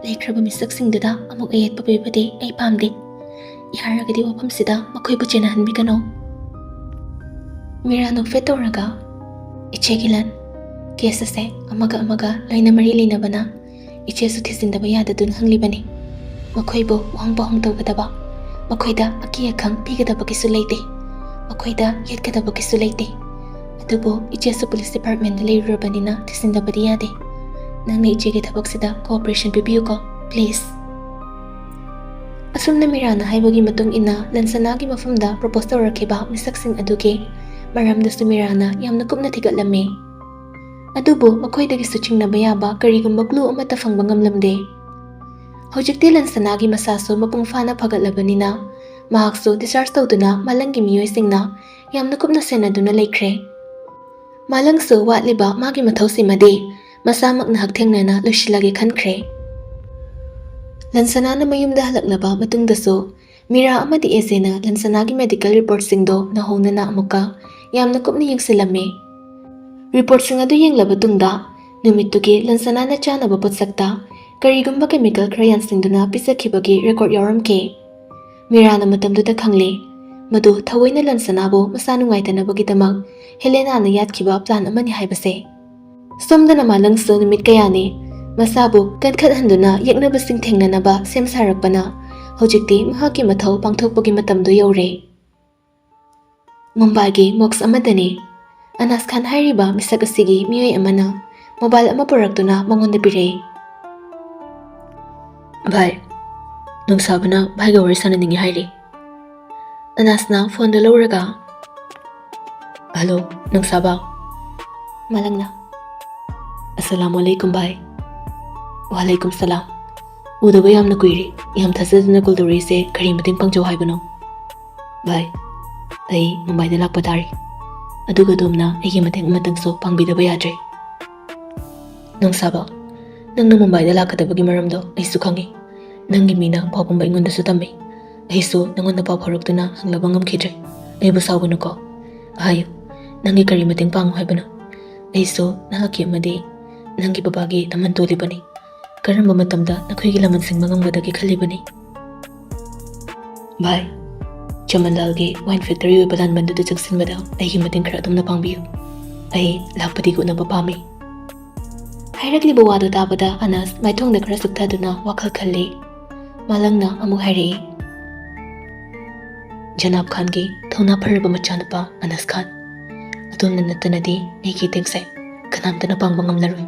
ꯂꯩꯈ꯭ꯔꯕ ꯃꯤꯁꯛꯁꯤꯡꯗꯨꯗ ꯑꯃꯨꯛ ꯑꯌꯦꯠꯄ ꯄꯤꯕꯗꯤ ꯑꯩ ꯄꯥꯝꯗꯦ꯫ ꯌꯥꯔꯒꯗꯤ ꯋꯥꯐꯝꯁꯤꯗ ꯃꯈꯣꯏꯕꯨ ꯆꯦꯟꯅꯍꯟꯕꯤꯒꯅꯨ꯫" ꯃꯤꯔꯥ ꯅꯣꯛꯐꯦꯠ ꯇꯧꯔꯒ, "ꯏꯆꯦ ꯒꯤꯂꯟ, case ꯑꯁꯦ ꯑꯃꯒ ꯑꯃꯒ ꯂꯣꯏꯅ ꯃꯔꯤ ꯂꯩꯅꯕꯅ ꯏꯆꯦꯁꯨ ꯊꯤꯖꯤꯟꯗꯕ ꯌꯥꯗꯗꯨꯅ ꯍꯪꯂꯤꯕꯅꯤ꯫ ꯃꯈꯣꯏꯕꯨ ꯋꯥꯍꯪ ꯄꯥꯎꯍꯪ ꯇꯧꯒꯗꯕ, ꯃꯈꯣꯏꯗ ꯑꯀꯤ ꯑꯈꯪ ꯄꯤꯒꯗꯕꯒꯤꯁꯨ ꯂꯩꯇꯦ, ꯃꯈꯣꯏꯗ ꯌꯦꯠꯀꯗꯕꯒꯤꯁꯨ ꯂꯩꯇꯦ꯫ ꯑꯗꯨꯕꯨ ꯏꯆꯦꯁꯨ police departmentꯗ ꯂꯩꯔꯨꯔꯕꯅꯤꯅ ꯊꯤꯖꯤꯟꯗꯕꯗꯤ ꯌꯥꯗꯦ꯫ ꯅꯪꯅ ꯏꯆꯦꯒꯤ ꯊꯕꯛꯁꯤꯗ cooperation ꯄꯤꯕꯤꯌꯨꯀꯣ, please꯫" ꯑꯁꯨꯝꯅ ꯃꯤꯔꯥꯅ ꯍꯥꯏꯕꯒꯤ ꯃꯇꯨꯡ ꯏꯟꯅ ꯂꯟꯁꯅꯥꯒꯤ ꯃꯐꯝꯗ propose ꯇꯧꯔꯛꯈꯤꯕ ꯃꯤꯁꯛꯁꯤꯡ ꯑꯗꯨꯒꯤ ꯃꯔꯝꯗꯁꯨ ꯃꯤꯔꯥꯅ ꯌꯥꯝꯅ ꯀꯨꯞꯅ ꯊꯤꯒꯠꯂꯝꯃꯤ꯫ ꯑꯗꯨꯕꯨ ꯃꯈꯣꯏꯗꯒꯤꯁꯨ ꯆꯤꯡꯅꯕ ꯌꯥꯕ ꯀꯔꯤꯒꯨꯝꯕ clue ꯑꯃꯠꯇ ꯐꯪꯕ ꯉꯝꯂꯝꯗꯦ꯫ ꯍꯧꯖꯤꯛꯇꯤ ꯂꯟꯁꯅꯥꯒꯤ ꯃꯁꯥꯁꯨ ꯃꯄꯨꯡ ꯐꯥꯅ ꯐꯒꯠꯂꯕꯅꯤꯅ ꯃꯍꯥꯛꯁꯨ discharge ꯇꯧꯗꯨꯅ ꯃꯥꯂꯪꯒꯤ ꯃꯤꯑꯣꯏꯁꯤꯡꯅ ꯌꯥꯝꯅ ꯀꯨꯞꯅ ꯁꯦꯟꯅꯗꯨꯅ ꯂꯩꯈ꯭ꯔꯦ꯫ ꯃꯥꯂꯪꯁꯨ ꯋꯥꯠꯂꯤꯕ ꯃꯥꯒꯤ ꯃꯊꯧꯁꯤꯃꯗꯤ ꯃꯁꯥꯃꯛꯅ ꯍꯛꯊꯦꯡꯅꯅ ꯂꯣꯏꯁꯤꯜꯂꯒꯦ ꯈꯟꯈ꯭ꯔꯦ꯫ ꯂꯟꯁꯅꯥꯅ ꯃꯌꯨꯝꯗ ꯍꯜꯂꯛꯂꯕ ꯃꯇꯨꯡꯗꯁꯨ ꯃꯤꯔꯥ ꯑꯃꯗꯤ ꯑꯦꯖꯦꯅ ꯂꯟꯁꯅꯥꯒꯤ ꯃꯦꯗꯤꯀꯦꯜ ꯔꯤꯄꯣꯔꯠꯁꯤꯡꯗꯣ ꯅꯧꯍꯧꯅꯅ ꯑꯃꯨꯛꯀ ꯌꯥꯝꯅ ꯀꯨꯞꯅ ꯌꯦꯡꯁꯤꯜꯂꯝꯃꯤ꯫ ꯔꯤꯄꯣꯔꯠꯁꯤꯡ ꯑꯗꯨ ꯌꯦꯡꯂꯕ ꯇꯨꯡꯗ ꯅꯨꯃꯤꯠꯇꯨꯒꯤ ꯂꯟꯁꯅꯥꯅ ꯆꯥꯅꯕ ꯄꯣꯠꯁꯛꯇ ꯀꯔꯤꯒꯨꯝꯕ ꯀꯦꯃꯤꯀꯦꯜ ꯈꯔ ꯌꯥꯟꯁꯤꯟꯗꯨꯅ ꯄꯤꯖꯈꯤꯕꯒꯤ ꯔꯦꯀꯣꯔꯗ ꯌꯥꯎꯔꯝꯈꯤ꯫ ꯃꯤꯔꯥꯅ ꯃꯇꯝꯗꯨꯗ ꯈꯪꯂꯦ, ꯃꯗꯨ ꯊꯑꯣꯏꯅ ꯂꯟꯁꯅꯥꯕꯨ ꯃꯁꯥ ꯅꯨꯡꯉꯥꯏꯇꯅꯕꯒꯤꯗꯃꯛ ꯍꯦꯂꯦꯅꯥꯅ ꯌꯥꯠꯈꯤꯕ ꯄ꯭ꯂꯥꯟ ꯑꯃꯅꯤ ꯍꯥꯏꯕꯁꯦ꯫ ꯁꯣꯝꯗꯅ ꯃꯥꯂꯪꯁꯨ ꯅꯨꯃꯤꯠ ꯀꯌꯥꯅꯤ ꯃꯁꯥꯕꯨ ꯀꯟꯈꯠꯍꯟꯗꯨꯅ ꯌꯦꯛꯅꯕꯁꯤꯡ ꯊꯦꯡꯅꯅꯕ ꯁꯦꯝ ꯁꯥꯔꯛꯄꯅ ꯍꯧꯖꯤꯛꯇꯤ ꯃꯍꯥꯛꯀꯤ ꯃꯊꯧ ꯄꯥꯡꯊꯣꯛꯄꯒꯤ ꯃꯇꯝꯗꯨ ꯌꯧꯔꯦ꯫ ꯃꯨꯝꯕꯥꯏꯒꯤ ꯃꯣꯛꯁ ꯑꯃꯗꯅꯤ꯫ ꯑꯅꯥꯁ ꯈꯥꯟ ꯍꯥꯏꯔꯤꯕ ꯃꯤꯁꯛ ꯑꯁꯤꯒꯤ ꯃꯤꯑꯣꯏ ꯑꯃꯅ ꯃꯣꯕꯥꯏꯜ ꯑꯃ ꯄꯨꯔꯛꯇꯨꯅ ꯃꯉꯣꯟꯗ ꯄꯤꯔꯛꯏ꯫ "ꯚꯥꯏ, ꯅꯨꯡꯁꯥꯕꯅ ꯚꯥꯏꯒ ꯋꯥꯔꯤ ꯁꯥꯟꯅꯅꯤꯡꯉꯤ ꯍꯥꯏꯔꯤ꯫" ꯑꯅꯥꯁꯅ ꯐꯣꯟꯗꯨ ꯂꯧꯔꯒ, "ꯍꯜꯂꯣ, ꯅꯨꯡꯁꯥꯕ꯫" ꯃꯥꯂꯪꯅ, "ꯑꯁꯂꯥꯃꯨ ꯑꯂꯩꯀꯨꯝ ꯚꯥꯏ꯫" "ꯋꯥꯂꯩꯀꯨꯝ ꯁꯂꯥꯝ꯫ ꯎꯗꯕ ꯌꯥꯝꯅ ꯀꯨꯏꯔꯦ꯫ ꯌꯥꯝ ꯊꯥꯖꯗꯅ ꯀꯣꯜ ꯇꯧꯔꯛꯏꯁꯦ, ꯀꯔꯤ ꯃꯇꯦꯡ ꯄꯥꯡꯖꯧ ꯍꯥꯏꯕꯅꯣ?" "ꯚꯥꯏ, ꯑꯩ ꯃꯨꯝꯕꯥꯏꯗ ꯂꯥꯛꯄ ꯇꯥꯔꯦ꯫ ꯑꯗꯨꯒ ꯑꯗꯣꯝꯅ ꯑꯩꯒꯤ ꯃꯇꯦꯡ ꯑꯃꯇꯪꯁꯨ ꯄꯥꯡꯕꯤꯗꯕ ꯌꯥꯗ꯭ꯔꯦ꯫" "ꯅꯨꯡꯁꯥꯕ, ꯅꯪꯅ ꯃꯨꯝꯕꯥꯏꯗ ꯂꯥꯛꯀꯗꯕꯒꯤ ꯃꯔꯝꯗꯣ ꯑꯩꯁꯨ ꯈꯪꯉꯤ꯫ ꯅꯪꯒꯤ ꯃꯤꯅ ꯄꯥꯎ ꯄꯨꯝꯕ ꯑꯩꯉꯣꯟꯗꯁꯨ ꯇꯝꯃꯤ꯫ ꯑꯩꯁꯨ ꯅꯪꯉꯣꯟꯗ ꯄꯥꯎ ꯐꯥꯎꯔꯛꯇꯨꯅ ꯍꯪꯂꯕ ꯉꯝꯈꯤꯗ꯭ꯔꯦ꯫ ꯑꯩꯕꯨ ꯁꯥꯎꯒꯅꯨꯀꯣ꯫ ꯍꯥꯏꯌꯨ, ꯅꯪꯒꯤ ꯀꯔꯤ ꯃꯇꯦꯡ ꯄꯥꯡꯉꯨ ꯍꯥꯏꯕꯅꯣ? ꯑꯩꯁꯨ ꯅꯍꯥꯛꯀꯤ ꯑꯃꯗꯤ ꯅꯪꯒꯤ ꯕꯕꯥꯒꯤ ꯅꯃꯟ ꯇꯣꯜꯂꯤꯕꯅꯤ꯫ ꯀꯔꯝꯕ ꯃꯇꯝꯗ ꯅꯈꯣꯏꯒꯤ ꯂꯃꯟ ꯁꯤꯡꯕ ꯉꯝꯒꯗꯒꯦ ꯈꯜꯂꯤꯕꯅꯤ꯫" "ꯚꯥꯏ, ꯆꯃꯟꯂꯥꯜꯒꯤ ꯋꯥꯏꯟ ꯐꯦꯛꯇꯔꯤ ꯑꯣꯏꯕ ꯂꯥꯟꯕꯟꯗꯨꯗ ꯆꯪꯁꯤꯟꯕꯗ ꯑꯩꯒꯤ ꯃꯇꯦꯡ ꯈꯔ ꯑꯗꯣꯝꯅ ꯄꯥꯡꯕꯤꯌꯨ꯫ ꯑꯩ ꯂꯥꯛꯄꯗꯤ ꯎꯅꯕ ꯄꯥꯝꯃꯤ꯫" ꯍꯥꯏꯔꯛꯂꯤꯕ ꯋꯥꯗꯨ ꯇꯥꯕꯗ ꯑꯅꯥꯁ ꯃꯥꯏꯊꯣꯡꯗ ꯈꯔ ꯆꯨꯞꯊꯗꯨꯅ ꯋꯥꯈꯜ ꯈꯜꯂꯤ꯫ ꯃꯥꯂꯪꯅ ꯑꯃꯨꯛ ꯍꯥꯏꯔꯛꯏ, "ꯖꯅꯥꯕ ꯈꯥꯟꯒꯤ ꯊꯧꯅꯥ ꯐꯔꯕ ꯃꯆꯥꯅꯨꯄꯥ ꯑꯅꯥꯁ ꯈꯥꯟ, ꯑꯗꯣꯝꯅ ꯅꯠꯇꯅꯗꯤ ꯑꯩꯒꯤ ꯏꯇꯦꯡꯁꯦ ꯀꯅꯥꯝꯇꯅ ꯄꯥꯡꯕ ꯉꯝꯂꯔꯣꯏ꯫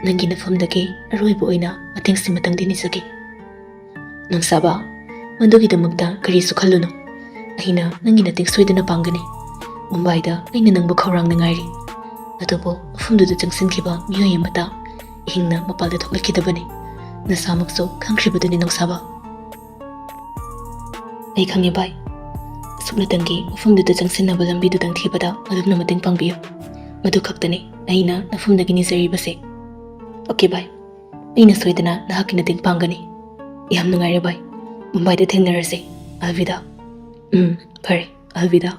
ꯅꯪꯒꯤ ꯅꯐꯝꯗꯒꯤ ꯑꯔꯣꯏꯕ ꯑꯣꯏꯅ ꯃꯇꯦꯡꯁꯤꯃꯇꯪꯗꯤ ꯅꯤꯖꯒꯦ꯫" "ꯅꯨꯡꯁꯥꯕ, ꯃꯗꯨꯒꯤꯗꯃꯛꯇ ꯀꯔꯤꯁꯨ ꯈꯜꯂꯨꯅꯨ꯫ ꯑꯩꯅ ꯅꯪꯒꯤ ꯃꯇꯦꯡ ꯁꯣꯏꯗꯅ ꯄꯥꯡꯒꯅꯤ꯫ ꯃꯨꯝꯕꯥꯏꯗ ꯑꯩꯅ ꯅꯪꯕꯨ ꯈꯧꯔꯥꯡꯅ ꯉꯥꯏꯔꯤ꯫ ꯑꯗꯨꯕꯨ ꯃꯐꯝꯗꯨꯗ ꯆꯪꯁꯤꯟꯈꯤꯕ ꯃꯤꯑꯣꯏ ꯑꯃꯠꯇ ꯍꯤꯡꯅ ꯃꯄꯥꯟꯗ ꯊꯣꯛꯂꯛꯈꯤꯗꯕꯅꯤ꯫ ꯅꯁꯥꯃꯛꯁꯨ ꯈꯪꯈ꯭ꯔꯤꯕꯗꯨꯅꯤ ꯅꯨꯡꯁꯥꯕ꯫" "ꯑꯩ ꯈꯪꯉꯦ ꯚꯥꯏ꯫ ꯑꯁꯨꯞꯅꯇꯪꯒꯤ ꯃꯐꯝꯗꯨꯗ ꯆꯪꯁꯤꯟꯅꯕ ꯂꯝꯕꯤꯗꯨꯗꯪ ꯊꯤꯕꯗ ꯑꯗꯣꯝꯅ ꯃꯇꯦꯡ ꯄꯥꯡꯕꯤꯌꯨ꯫ ꯑꯗꯨ ꯈꯛꯇꯅꯤ ꯑꯩꯅ ꯅꯐꯝꯗꯒꯤ ꯅꯤꯖꯔꯤꯕꯁꯦ꯫ ꯑꯣꯀꯦ ꯚꯥꯏ, ꯑꯩꯅ ꯁꯣꯏꯗꯅ ꯅꯍꯥꯛꯀꯤ ꯃꯇꯦꯡ ꯄꯥꯡꯒꯅꯤ꯫ ꯌꯥꯝ ꯅꯨꯡꯉꯥꯏꯔꯦ ꯚꯥꯏ, ꯃꯨꯝꯕꯥꯏꯗ ꯊꯦꯡꯅꯔꯁꯦ꯫ ꯑꯜꯕꯤꯗꯥ꯫ ꯎꯝ, ꯐꯔꯦ, ꯑꯜꯕꯤꯗꯥ꯫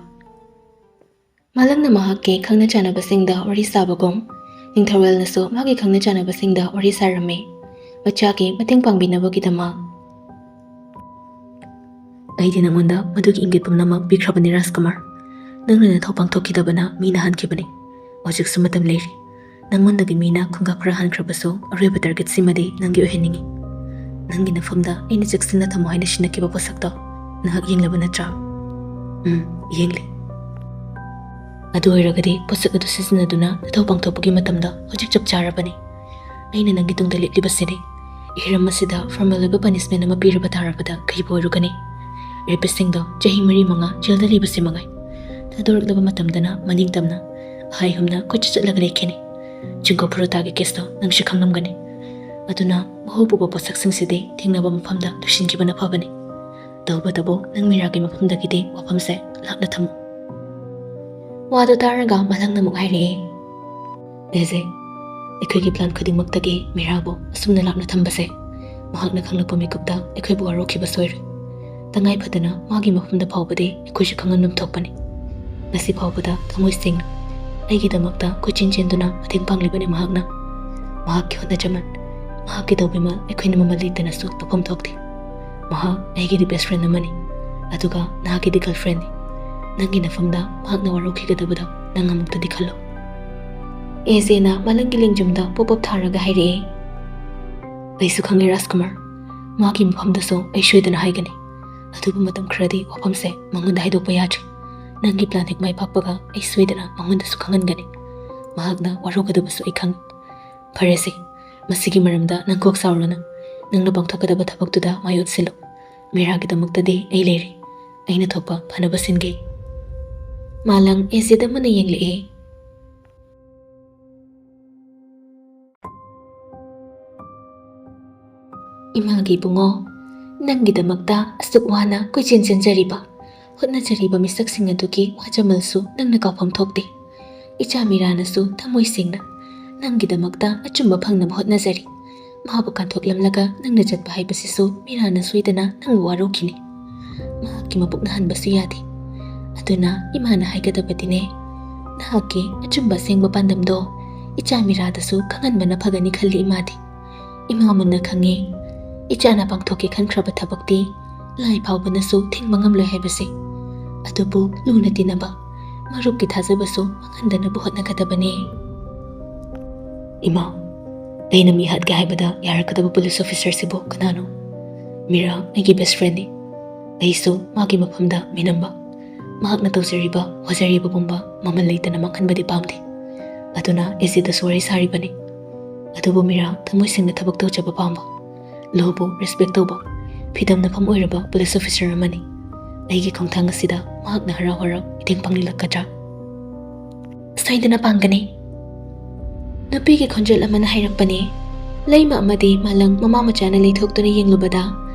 ꯃꯥꯂꯪꯅ ꯃꯍꯥꯛꯀꯤ ꯈꯪꯅ ꯆꯥꯟꯅꯕꯁꯤꯡꯗ ꯋꯥꯔꯤ ꯁꯥꯕꯒꯨꯝ, ꯅꯤꯡꯊꯧꯔꯦꯜꯅꯁꯨ ꯃꯥꯒꯤ ꯈꯪꯅ ꯆꯥꯟꯅꯕꯁꯤꯡꯗ ꯋꯥꯔꯤ ꯁꯥꯔꯝꯃꯤ꯫ ꯃꯆꯥꯒꯤ ꯃꯇꯦꯡ ꯄꯥꯡꯕꯤꯅꯕꯒꯤꯗꯃꯛ꯫ ꯑꯩꯗꯤ ꯅꯪꯉꯣꯟꯗ ꯃꯗꯨꯒꯤ ꯏꯪꯒꯤꯠ ꯄꯨꯝꯅꯃꯛ ꯄꯤꯈ꯭ꯔꯕꯅꯤ ꯔꯥꯖꯀꯨꯃꯥꯔ꯫ ꯅꯪꯅ ꯅꯊꯧ ꯄꯥꯡꯊꯣꯛꯈꯤꯗꯕꯅ ꯃꯤꯅ ꯍꯟꯈꯤꯕꯅꯤ꯫ ꯍꯧꯖꯤꯛꯁꯨ ꯃꯇꯝ ꯂꯩꯔꯤ꯫ ꯅꯪꯉꯣꯟꯗꯒꯤ ꯃꯤꯅ ꯈꯨꯡꯒꯪ ꯈꯔ ꯍꯟꯈ꯭ꯔꯕꯁꯨ ꯑꯔꯣꯏꯕ ꯇꯥꯔꯒꯦꯠꯁꯤꯃꯗꯤ ꯅꯪꯒꯤ ꯑꯣꯏꯍꯟꯅꯤꯡꯉꯤ꯫ ꯅꯪꯒꯤ ꯅꯐꯝꯗ ꯑꯩꯅ ꯆꯦꯛꯁꯤꯟꯅ ꯊꯝꯃꯣ ꯍꯥꯏꯅ ꯁꯤꯟꯅꯈꯤꯕ ꯄꯣꯠꯁꯛꯇꯣ ꯅꯍꯥꯛ ꯌꯦꯡꯂꯕ ꯅꯠꯇ꯭ꯔꯥ? ꯎꯝ, ꯌꯦꯡꯂꯤ꯫ ꯑꯗꯨ ꯑꯣꯏꯔꯒꯗꯤ ꯄꯣꯠꯁꯛ ꯑꯗꯨ ꯁꯤꯖꯤꯟꯅꯗꯨꯅ ꯅꯊꯧ ꯄꯥꯡꯊꯣꯛꯄꯒꯤ ꯃꯇꯝꯗ ꯍꯧꯖꯤꯛ ꯆꯞ ꯆꯥꯔꯕꯅꯤ꯫ ꯑꯩꯅ ꯅꯪꯒꯤ ꯇꯨꯡꯗ ꯂꯦꯞꯂꯤꯕꯁꯤꯅꯤ꯫ ꯍꯤꯔꯝ ꯑꯁꯤꯗ ꯐꯣꯔꯃꯦꯜ ꯑꯣꯏꯕ ꯄꯅꯤꯁꯃꯦꯟ ꯑꯃ ꯄꯤꯔꯕ ꯇꯥꯔꯕꯗ ꯀꯩꯕꯨ ꯑꯣꯏꯔꯨꯒꯅꯤ? ꯔꯦꯄꯤꯁꯁꯤꯡꯗꯣ ꯆꯍꯤ ꯃꯔꯤ ꯃꯉꯥ ꯖꯦꯜꯗ ꯂꯩꯕꯁꯤ ꯃꯉꯥꯏ꯫ ꯊꯥꯗꯣꯔꯛꯂꯕ ꯃꯇꯝꯗꯅ ꯃꯅꯤꯡ ꯇꯝꯅ ꯑꯍꯥꯏ ꯑꯍꯨꯝꯅ ꯀꯣꯏꯆꯠ ꯆꯠꯂꯒ ꯂꯩꯈꯤꯅꯤ꯫ ꯆꯤꯡꯀꯣ ꯐꯨꯔꯨꯇꯥꯒꯤ ꯀꯦꯁꯇꯣ ꯅꯪꯁꯨ ꯈꯪꯂꯝꯒꯅꯤ꯫ ꯑꯗꯨꯅ ꯃꯍꯧ ꯄꯨꯕ ꯄꯣꯠꯁꯛꯁꯤꯡꯁꯤꯗꯤ ꯊꯦꯡꯅꯕ ꯃꯐꯝꯗ ꯂꯣꯏꯁꯤꯟꯈꯤꯕꯅ ꯐꯕꯅꯤ꯫ ꯇꯧꯕꯇꯕꯨ ꯅꯪ ꯃꯤꯔꯥꯒꯤ ꯃꯐꯝꯗꯒꯤꯗꯤ ꯋꯥꯐꯝꯁꯦ ꯂꯥꯞꯅ ꯊꯝꯃꯨ꯫ ꯋꯥꯗꯨ ꯇꯥꯔꯒ ꯃꯥꯂꯪꯅ ꯑꯃꯨꯛ ꯍꯥꯏꯔꯛꯑꯦ, ꯑꯦꯖꯦ, ꯑꯩꯈꯣꯏꯒꯤ ꯄ꯭ꯂꯥꯟ ꯈꯨꯗꯤꯡꯃꯛꯇꯒꯤ ꯃꯤꯔꯥꯕꯨ ꯑꯁꯨꯝꯅ ꯂꯥꯞꯅ ꯊꯝꯕꯁꯦ ꯃꯍꯥꯛꯅ ꯈꯪꯂꯛꯄ ꯃꯤꯀꯨꯞꯇ ꯑꯩꯈꯣꯏꯕꯨ ꯋꯥꯔꯧꯈꯤꯕ ꯁꯣꯏꯔꯣꯏ꯫ ꯇꯉꯥꯏ ꯐꯗꯅ ꯃꯥꯒꯤ ꯃꯐꯝꯗ ꯐꯥꯎꯕꯗꯤ ꯑꯩꯈꯣꯏꯁꯨ ꯈꯪꯍꯟꯐꯝ ꯊꯣꯛꯄꯅꯤ꯫ ꯉꯁꯤ ꯐꯥꯎꯕꯗ ꯊꯃꯣꯏ ꯁꯦꯡꯅ ꯑꯩꯒꯤꯗꯃꯛꯇ ꯀꯣꯏꯆꯦꯟ ꯆꯦꯟꯗꯨꯅ ꯃꯇꯦꯡ ꯄꯥꯡꯂꯤꯕꯅꯤ ꯃꯍꯥꯛꯅ꯫ ꯃꯍꯥꯛꯀꯤ ꯍꯣꯠꯅꯖꯃꯟ, ꯃꯍꯥꯛꯀꯤ ꯇꯧꯕꯤꯃꯜ ꯑꯩꯈꯣꯏꯅ ꯃꯃꯜ ꯂꯩꯇꯅꯁꯨ ꯇꯧꯐꯝ ꯊꯣꯛꯇꯦ꯫ ꯃꯍꯥꯛ ꯑꯩꯒꯤꯗꯤ ꯕꯦꯁ ꯐ꯭ꯔꯦꯟ ꯑꯃꯅꯤ, ꯑꯗꯨꯒ ꯅꯍꯥꯛꯀꯤꯗꯤ ꯒꯔꯜ ꯐ꯭ꯔꯦꯟꯅꯤ꯫ ꯅꯪꯒꯤ ꯅꯐꯝꯗ ꯃꯍꯥꯛꯅ ꯋꯥꯔꯧꯈꯤꯒꯗꯕꯗꯣ ꯅꯪ ꯑꯃꯨꯛꯇꯗꯤ ꯈꯜꯂꯨ꯫ ꯑꯦꯖꯦꯅ ꯃꯥꯂꯪꯒꯤ ꯂꯦꯡꯖꯨꯝꯗ ꯄꯣꯞ ꯄꯣꯞ ꯊꯥꯔꯒ ꯍꯥꯏꯔꯛꯑꯦ, ꯑꯩꯁꯨ ꯈꯪꯉꯦ ꯔꯥꯖꯀꯨꯃꯥꯔ, ꯃꯥꯒꯤ ꯃꯐꯝꯗꯁꯨ ꯑꯩ ꯁꯣꯏꯗꯅ ꯍꯥꯏꯒꯅꯤ꯫ ꯑꯗꯨꯕꯨ ꯃꯇꯝ ꯈꯔꯗꯤ ꯋꯥꯐꯝꯁꯦ ꯃꯉꯣꯟꯗ ꯍꯥꯏꯗꯣꯛꯄ ꯌꯥꯗ꯭ꯔꯤ꯫ ꯅꯪꯒꯤ ꯄ꯭ꯂꯥꯟ ꯍꯦꯛ ꯃꯥꯏ ꯄꯥꯛꯄꯒ ꯑꯩ ꯁꯣꯏꯗꯅ ꯃꯉꯣꯟꯗꯁꯨ ꯈꯪꯍꯟꯒꯅꯤ꯫ ꯃꯍꯥꯛꯅ ꯋꯥꯔꯧꯒꯗꯕꯁꯨ ꯑꯩ ꯈꯪꯉꯤ꯫ ꯐꯔꯦꯁꯦ, ꯃꯁꯤꯒꯤ ꯃꯔꯝꯗ ꯅꯪ ꯀꯣꯛ ꯁꯥꯎꯔꯨꯅꯨ꯫ ꯅꯪꯅ ꯄꯥꯡꯊꯣꯛꯀꯗꯕ ꯊꯕꯛꯇꯨꯗ ꯃꯥꯏ ꯑꯣꯟꯁꯤꯜꯂꯨ꯫ ꯃꯤꯔꯥꯒꯤꯗꯃꯛꯇꯗꯤ ꯑꯩ ꯂꯩꯔꯤ꯫ ꯑꯩꯅ ꯊꯣꯛꯄ ꯐꯅꯕ ꯁꯤꯟꯒꯦ꯫ ꯃꯥꯂꯪ ꯑꯦꯖꯦꯗ ꯃꯨꯟꯅ ꯌꯦꯡꯂꯛꯑꯦ꯫ ꯏꯃꯥꯒꯤ ꯏꯕꯨꯡꯉꯣ, ꯅꯪꯒꯤꯗꯃꯛꯇ ꯑꯁꯨꯛ ꯋꯥꯅ ꯀꯣꯏꯆꯦꯟ ꯆꯦꯟꯖꯔꯤꯕ, ꯍꯣꯠꯅꯖꯔꯤꯕ ꯃꯤꯁꯛꯁꯤꯡ ꯑꯗꯨꯒꯤ ꯋꯥꯖꯃꯜꯁꯨ ꯅꯪꯅ ꯀꯥꯎꯐꯝ ꯊꯣꯛꯇꯦ꯫ "ꯏꯆꯥ ꯃꯤꯔꯥꯅꯁꯨ ꯊꯃꯣꯏ ꯁꯦꯡꯅ ꯅꯪꯒꯤꯗꯃꯛꯇ ꯑꯆꯨꯝꯕ ꯐꯪꯅꯕ ꯍꯣꯠꯅꯖꯔꯤ꯫ ꯃꯥꯕꯨ ꯀꯥꯟꯊꯣꯛꯂꯝꯂꯒ ꯅꯪꯅ ꯆꯠꯄ ꯍꯥꯏꯕꯁꯤꯁꯨ ꯃꯤꯔꯥꯅ ꯁꯣꯏꯗꯅ ꯅꯪꯕꯨ ꯋꯥꯔꯧꯈꯤꯅꯤ꯫ ꯃꯍꯥꯛꯀꯤ ꯃꯕꯨꯛꯅ ꯍꯟꯕꯁꯨ ꯌꯥꯗꯦ꯫ ꯑꯗꯨꯅ ꯏꯃꯥꯅ ꯍꯥꯏꯒꯗꯕꯗꯤꯅꯦ, ꯅꯍꯥꯛꯀꯤ ꯑꯆꯨꯝꯕ ꯑꯁꯦꯡꯕ ꯄꯥꯟꯗꯝꯗꯣ ꯏꯆꯥ ꯃꯤꯔꯥꯗꯁꯨ ꯈꯪꯍꯟꯕꯅ ꯐꯒꯅꯤ ꯈꯜꯂꯤ ꯏꯃꯥꯗꯤ꯫ ꯏꯃꯥ ꯃꯨꯟꯅ ꯈꯪꯉꯤ, ꯏꯆꯥꯅ ꯄꯥꯡꯊꯣꯛꯀꯦ ꯈꯟꯈ꯭ꯔꯕ ꯊꯕꯛꯇꯤ ꯂꯥꯏ ꯐꯥꯎꯕꯅꯁꯨ ꯊꯤꯡꯕ ꯉꯝꯂꯣꯏ ꯍꯥꯏꯕꯁꯦ꯫ ꯑꯗꯨꯕꯨ ꯂꯨꯅ ꯇꯤꯟꯅꯕ, ꯃꯔꯨꯞꯀꯤ ꯊꯥꯖꯕꯁꯨ ꯃꯥꯡꯍꯟꯗꯅꯕ ꯍꯣꯠꯅꯒꯗꯕꯅꯤ꯫" "ꯏꯃꯥ, ꯑꯩꯅ ꯃꯤ ꯍꯥꯠꯀꯦ ꯍꯥꯏꯕꯗ ꯌꯥꯔꯛꯀꯗꯕ ꯄꯨꯂꯤꯁ ꯑꯣꯐꯤꯁꯔꯁꯤꯕꯨ ꯀꯅꯥꯅꯣ? ꯃꯤꯔꯥ ꯑꯩꯒꯤ ꯕꯦꯁ ꯐ꯭ꯔꯦꯟꯅꯤ꯫ ꯑꯩꯁꯨ ꯃꯥꯒꯤ ꯃꯐꯝꯗ ꯃꯤꯅꯝꯕ, ꯃꯍꯥꯛꯅ ꯇꯧꯖꯔꯤꯕ, ꯍꯣꯠꯖꯔꯤꯕ ꯄꯨꯝꯕ ꯃꯃꯜ ꯂꯩꯇꯅ ꯃꯥꯡꯍꯟꯕꯗꯤ ꯄꯥꯝꯗꯦ꯫ ꯑꯗꯨꯅ ꯑꯦꯁꯤꯗꯁꯨ ꯋꯥꯔꯤ ꯁꯥꯔꯤꯕꯅꯤ꯫ ꯑꯗꯨꯕꯨ ꯃꯤꯔꯥ ꯊꯃꯣꯏ ꯁꯦꯡꯅ ꯊꯕꯛ ꯇꯧꯖꯕ ꯄꯥꯝꯕ, ꯂꯣꯕꯨ ꯔꯦꯁꯄꯦꯛ ꯇꯧꯕ, ꯐꯤꯗꯝꯅꯐꯝ ꯑꯣꯏꯔꯕ ꯄꯨꯂꯤꯁ ꯑꯣꯐꯤꯁꯔ ꯑꯃꯅꯤ꯫ ꯑꯩꯒꯤ ꯈꯣꯡꯊꯥꯡ ꯑꯁꯤꯗ ꯃꯍꯥꯛꯅ ꯍꯔꯥꯎ ꯍꯔꯥꯎ ꯏꯇꯦꯡ ꯄꯥꯡꯂꯛꯀꯗ꯭ꯔꯥ?" "ꯁꯣꯏꯗꯅ ꯄꯥꯡꯒꯅꯤ꯫" ꯅꯨꯄꯤꯒꯤ ꯈꯣꯟꯖꯦꯜ ꯑꯃꯅ ꯍꯥꯏꯔꯛꯄꯅꯤ꯫ ꯂꯩꯃ ꯑꯃꯗꯤ ꯃꯥꯂꯪ ꯃꯃꯥ ꯃꯆꯥꯅ ꯂꯩꯊꯣꯛꯇꯨꯅ ꯌꯦꯡꯂꯨꯕꯗ,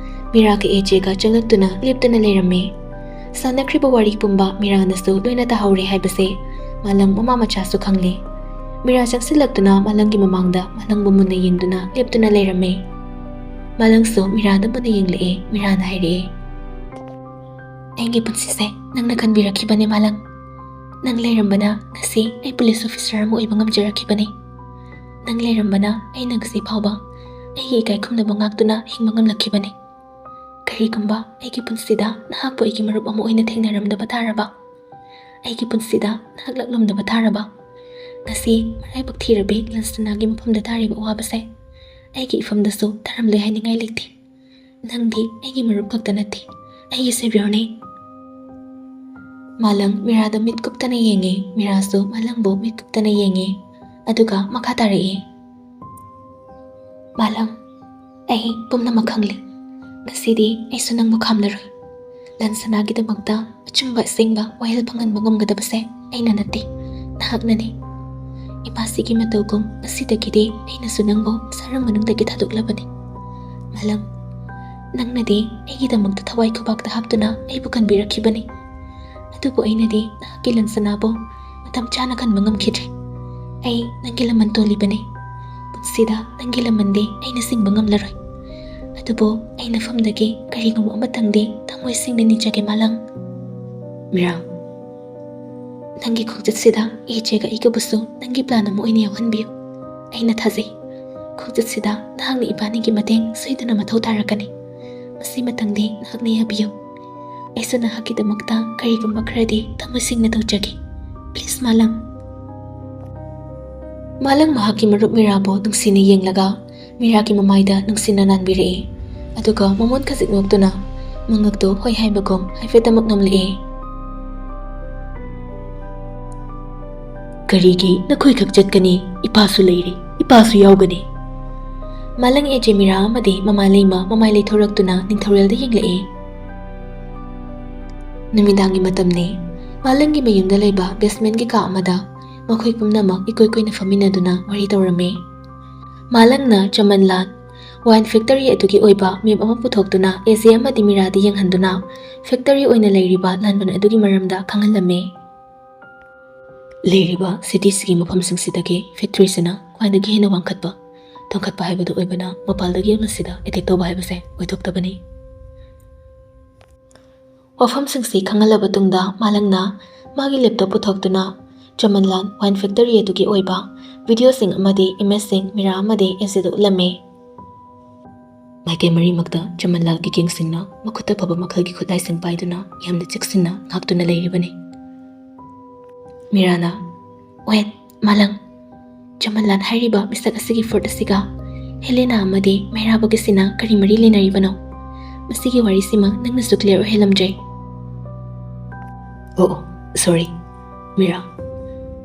ꯃꯤꯔꯥꯒ ꯑꯦꯖꯦꯒ ꯆꯪꯂꯛꯇꯨꯅ ꯂꯦꯞꯇꯨꯅ ꯂꯩꯔꯝꯃꯤ꯫ ꯁꯥꯟꯅꯈ꯭ꯔꯤꯕ ꯋꯥꯔꯤ ꯄꯨꯝꯕ ꯃꯤꯔꯥꯅꯁꯨ ꯂꯣꯏꯅ ꯇꯥꯍꯧꯔꯦ ꯍꯥꯏꯕꯁꯦ ꯃꯥꯂꯪ ꯃꯃꯥ ꯃꯆꯥꯁꯨ ꯈꯪꯂꯦ꯫ ꯃꯤꯔꯥ ꯆꯪꯁꯤꯜꯂꯛꯇꯨꯅ ꯃꯥꯂꯪꯒꯤ ꯃꯃꯥꯡꯗ ꯃꯥꯂꯪꯕꯨ ꯃꯨꯟꯅ ꯌꯦꯡꯗꯨꯅ ꯂꯦꯞꯇꯨꯅ ꯂꯩꯔꯝꯃꯤ꯫ ꯃꯥꯂꯪꯁꯨ ꯃꯤꯔꯥꯗ ꯃꯨꯟꯅ ꯌꯦꯡꯂꯛꯑꯦ꯫ ꯃꯤꯔꯥꯅ ꯍꯥꯏꯔꯛꯑꯦ, "ꯑꯩꯒꯤ ꯄꯨꯟꯁꯤꯁꯦ ꯅꯪꯅ ꯀꯟꯕꯤꯔꯛꯈꯤꯕꯅꯦ ꯃꯥꯂꯪ꯫ ꯅꯪ ꯂꯩꯔꯝꯕꯅ ꯉꯁꯤ ꯑꯩ ꯄꯨꯂꯤꯁ ꯑꯣꯐꯤꯁꯔ ꯑꯃ ꯑꯣꯏꯕ ꯉꯝꯖꯔꯛꯈꯤꯕꯅꯤ꯫ ꯅꯪ ꯂꯩꯔꯝꯕꯅ ꯑꯩꯅ ꯉꯁꯤ ꯐꯥꯎꯕ ꯑꯩꯒꯤ ꯏꯀꯥꯏ ꯈꯨꯝꯅꯕ ꯉꯥꯛꯇꯨꯅ ꯍꯤꯡꯕ ꯉꯝꯂꯛꯈꯤꯕꯅꯤ꯫ ꯀꯔꯤꯒꯨꯝꯕ ꯑꯩꯒꯤ ꯄꯨꯟꯁꯤꯗ ꯅꯍꯥꯛꯄꯨ ꯑꯩꯒꯤ ꯃꯔꯨꯞ ꯑꯃ ꯑꯣꯏꯅ ꯊꯦꯡꯅꯔꯝꯗꯕ ꯇꯥꯔꯕ, ꯑꯩꯒꯤ ꯄꯨꯟꯁꯤꯗ ꯅꯍꯥꯛ ꯂꯥꯛꯂꯝꯗꯕ ꯇꯥꯔꯕ, ꯉꯁꯤ ꯃꯔꯥꯏꯕꯛ ꯊꯤꯔꯕꯤ ꯂꯟꯁꯅꯥꯒꯤ ꯃꯐꯝꯗ ꯇꯥꯔꯤꯕ ꯑꯋꯥꯕꯁꯦ ꯑꯩꯒꯤ ꯏꯐꯝꯗꯁꯨ ꯇꯥꯔꯝꯂꯣꯏ ꯍꯥꯏꯅꯤꯡꯉꯥꯏ ꯂꯩꯇꯦ꯫ ꯅꯪꯗꯤ ꯑꯩꯒꯤ ꯃꯔꯨꯞ ꯈꯛꯇ ꯅꯠꯇꯦ, ꯑꯩꯒꯤ ꯁꯦꯚꯤꯌꯔꯅꯤ꯫" ꯃꯥꯂꯪ ꯃꯤꯔꯥꯗ ꯃꯤꯠ ꯀꯨꯞꯇꯅ ꯌꯦꯡꯉꯤ꯫ ꯃꯤꯔꯥꯁꯨ ꯃꯥꯂꯪꯕꯨ ꯃꯤꯠ ꯀꯨꯞꯇꯅ ꯌꯦꯡꯉꯤ꯫ ꯑꯗꯨꯒ ꯃꯈꯥ ꯇꯥꯔꯛꯏ, "ꯃꯥꯂꯪ, ꯑꯩ ꯄꯨꯝꯅꯃꯛ ꯈꯪꯂꯤ꯫ ꯉꯁꯤꯗꯤ ꯑꯩꯁꯨ ꯅꯪꯕꯨ ꯈꯥꯝꯂꯔꯣꯏ꯫ ꯂꯟꯁꯅꯥꯒꯤꯗꯃꯛꯇ ꯑꯆꯨꯝꯕ ꯑꯁꯦꯡꯕ ꯋꯥꯌꯦꯜ ꯐꯪꯍꯟꯕ ꯉꯝꯒꯗꯕꯁꯦ ꯑꯩꯅ ꯅꯠꯇꯦ, ꯅꯍꯥꯛꯅꯅꯤ꯫ ꯏꯃꯥꯁꯤꯒꯤ ꯃꯇꯧꯒꯨꯝ ꯉꯁꯤꯗꯒꯤꯗꯤ ꯑꯩꯅꯁꯨ ꯅꯪꯕꯨ ꯁꯔꯪ ꯃꯅꯨꯡꯗꯒꯤ ꯊꯥꯗꯣꯛꯂꯕꯅꯤ꯫ ꯃꯥꯂꯪ, ꯅꯪꯅꯗꯤ ꯑꯩꯒꯤꯗꯃꯛꯇ ꯊꯋꯥꯏ ꯈꯨꯕꯥꯛꯇ ꯍꯥꯞꯇꯨꯅ ꯑꯩꯕꯨ ꯀꯟꯕꯤꯔꯛꯈꯤꯕꯅꯤ꯫ ꯑꯗꯨꯕꯨ ꯑꯩꯅꯗꯤ ꯅꯍꯥꯛꯀꯤ ꯂꯟꯁꯅꯥꯕꯨ ꯃꯇꯝ ꯆꯥꯅ ꯈꯟꯕ ꯉꯝꯈꯤꯗ꯭ꯔꯦ꯫ ꯑꯩ ꯅꯪꯒꯤ ꯂꯃꯟ ꯇꯣꯜꯂꯤꯕꯅꯤ꯫ ꯄꯨꯟꯁꯤꯗ ꯅꯪꯒꯤ ꯂꯃꯟꯗꯤ ꯑꯩꯅ ꯁꯤꯡꯕ ꯉꯝꯂꯔꯣꯏ꯫ ꯑꯗꯨꯕꯨ ꯑꯩ ꯅꯐꯝꯗꯒꯤ ꯀꯔꯤꯒꯨꯝꯕ ꯑꯃꯇꯪꯗꯤ ꯊꯃꯣꯏ ꯁꯦꯡꯅ ꯅꯤꯖꯒꯦ, ꯃꯥꯂꯪ꯫ ꯃꯤꯔꯥ, ꯅꯪꯒꯤ ꯈꯣꯡꯆꯠꯁꯤꯗ ꯏꯆꯦꯒ ꯑꯩꯒꯕꯨꯁꯨ ꯅꯪꯒꯤ plan ꯑꯃ ꯑꯣꯏꯅ ꯌꯥꯎꯍꯟꯕꯤꯌꯨ꯫ ꯑꯩꯅ ꯊꯥꯖꯩ, ꯈꯣꯡꯆꯠꯁꯤꯗ ꯅꯍꯥꯛꯅ ꯏꯕꯥꯅꯤꯒꯤ ꯃꯇꯦꯡ ꯁꯣꯏꯗꯅ ꯃꯊꯧ ꯇꯥꯔꯛꯀꯅꯤ꯫ ꯃꯁꯤꯃꯇꯪꯗꯤ ꯅꯍꯥꯛꯅ ꯌꯥꯕꯤꯌꯨ꯫ ꯑꯩꯁꯨ ꯅꯍꯥꯛꯀꯤꯗꯃꯛꯇ ꯀꯔꯤꯒꯨꯝꯕ ꯈꯔꯗꯤ ꯊꯃꯣꯏ ꯁꯦꯡꯅ ꯇꯧꯖꯒꯦ꯫ Please, ꯃꯥꯂꯪ꯫ ꯃꯥꯂꯪ ꯃꯍꯥꯛꯀꯤ ꯃꯔꯨꯞ ꯃꯤꯔꯥꯕꯨ ꯅꯨꯡꯁꯤꯅ ꯌꯦꯡꯂꯒ ꯃꯤꯔꯥꯒꯤ ꯃꯃꯥꯏꯗ ꯅꯨꯡꯁꯤꯅ ꯅꯥꯟꯕꯤꯔꯛꯏ꯫ ꯑꯗꯨꯒ ꯃꯃꯣꯟ ꯈꯖꯤꯛ ꯅꯣꯛꯇꯨꯅ ꯃꯉꯛꯇꯨ ꯍꯣꯏ ꯍꯥꯏꯕꯒꯨꯝ ꯍꯥꯏꯐꯦꯠꯇꯃꯛ ꯅꯣꯝꯂꯛꯏ꯫ "ꯀꯔꯤꯒꯤ ꯅꯈꯣꯏꯈꯛ ꯆꯠꯀꯅꯤ? ꯏꯄꯥꯁꯨ ꯂꯩꯔꯤ, ꯏꯄꯥꯁꯨ ꯌꯥꯎꯒꯅꯤ꯫" ꯃꯥꯂꯪ ꯑꯦꯖꯦ ꯃꯤꯔꯥ ꯑꯃꯗꯤ ꯃꯃꯥ ꯂꯩꯃ ꯃꯃꯥꯏ ꯂꯩꯊꯣꯔꯛꯇꯨꯅ ꯅꯤꯡꯊꯧꯔꯦꯜꯗ ꯌꯦꯡꯂꯛꯏ꯫ ꯅꯨꯃꯤꯗꯥꯡꯒꯤ ꯃꯇꯝꯅꯤ꯫ ꯃꯥꯂꯪꯒꯤ ꯃꯌꯨꯝꯗ ꯂꯩꯕ basementꯀꯤ ꯀꯥ ꯑꯃꯗ ꯃꯈꯣꯏ ꯄꯨꯝꯅꯃꯛ ꯏꯀꯣꯏ ꯀꯣꯏꯅ ꯐꯝꯃꯤꯟꯅꯗꯨꯅ ꯋꯥꯔꯤ ꯇꯧꯔꯝꯃꯤ꯫ ꯃꯥꯂꯪꯅ ꯆꯃꯟꯂꯥꯜ wine factory ꯑꯗꯨꯒꯤ ꯑꯣꯏꯕ map ꯑꯃ ꯄꯨꯊꯣꯛꯇꯨꯅ ꯑꯦꯖꯦ ꯑꯃꯗꯤ ꯃꯤꯔꯥꯗ ꯌꯦꯡꯍꯟꯗꯨꯅ factory ꯑꯣꯏꯅ ꯂꯩꯔꯤꯕ ꯂꯥꯟꯕꯟ ꯑꯗꯨꯒꯤ ꯃꯔꯝꯗ ꯈꯪꯍꯜꯂꯝꯃꯤ꯫ ꯂꯩꯔꯤꯕ cityꯁꯤꯒꯤ ꯃꯐꯝꯁꯤꯡꯁꯤꯗꯒꯤ factoryꯁꯤꯅ ꯈ꯭ꯋꯥꯏꯗꯒꯤ ꯍꯦꯟꯅ ꯋꯥꯡꯈꯠꯄ, ꯇꯣꯡꯈꯠꯄ ꯍꯥꯏꯕꯗꯨ ꯑꯣꯏꯕꯅ ꯃꯄꯥꯜꯗꯒꯤ ꯃꯁꯤꯗ attack ꯇꯧꯕ ꯍꯥꯏꯕꯁꯦ ꯑꯣꯏꯊꯣꯛꯇꯕꯅꯤ꯫ ꯋꯥꯐꯝꯁꯤꯡꯁꯤ ꯈꯪꯍꯜꯂꯕ ꯇꯨꯡꯗ ꯃꯥꯂꯪꯅ ꯃꯥꯒꯤ laptop ꯄꯨꯊꯣꯛꯇꯨꯅ ꯆꯃꯟꯂꯥꯜ wine factory ꯑꯗꯨꯒꯤ ꯑꯣꯏꯕ videoꯁꯤꯡ ꯑꯃꯗꯤ imageꯁꯤꯡ ꯃꯤꯔꯥ ꯑꯃꯗꯤ ꯑꯦꯖꯦꯗ ꯎꯠꯂꯝꯃꯤ꯫ ꯃꯥꯏꯀꯩ ꯃꯔꯤꯃꯛꯇ ꯆꯃꯟꯂꯥꯜꯒꯤ gangꯁꯤꯡꯅ ꯃꯈꯨꯠꯇ ꯐꯕ ꯃꯈꯜꯒꯤ ꯈꯨꯠꯂꯥꯏꯁꯤꯡ ꯄꯥꯏꯗꯨꯅ ꯌꯥꯝꯅ ꯆꯦꯛꯁꯤꯟꯅ ꯉꯥꯛꯇꯨꯅ ꯂꯩꯔꯤꯕꯅꯤ꯫ ꯃꯤꯔꯥꯅ, "Wait, ꯃꯥꯂꯪ, ꯆꯃꯟꯂꯥꯜ ꯍꯥꯏꯔꯤꯕ ꯃꯤꯁꯛ ꯑꯁꯤꯒꯤ fruit ꯑꯁꯤꯒ ꯍꯦꯂꯦꯅꯥ ꯑꯃꯗꯤ ꯃꯩꯔꯥꯕꯒꯤꯁꯤꯅ ꯀꯔꯤ ꯃꯔꯤ ꯂꯩꯅꯔꯤꯕꯅꯣ? ꯃꯁꯤꯒꯤ ꯋꯥꯔꯤꯁꯤꯃ ꯅꯪꯅꯁꯨ clear ꯑꯣꯏꯍꯜꯂꯝꯗ꯭ꯔꯦ꯫" "ꯑꯣ, ꯑꯣ, sorry, ꯃꯤꯔꯥ꯫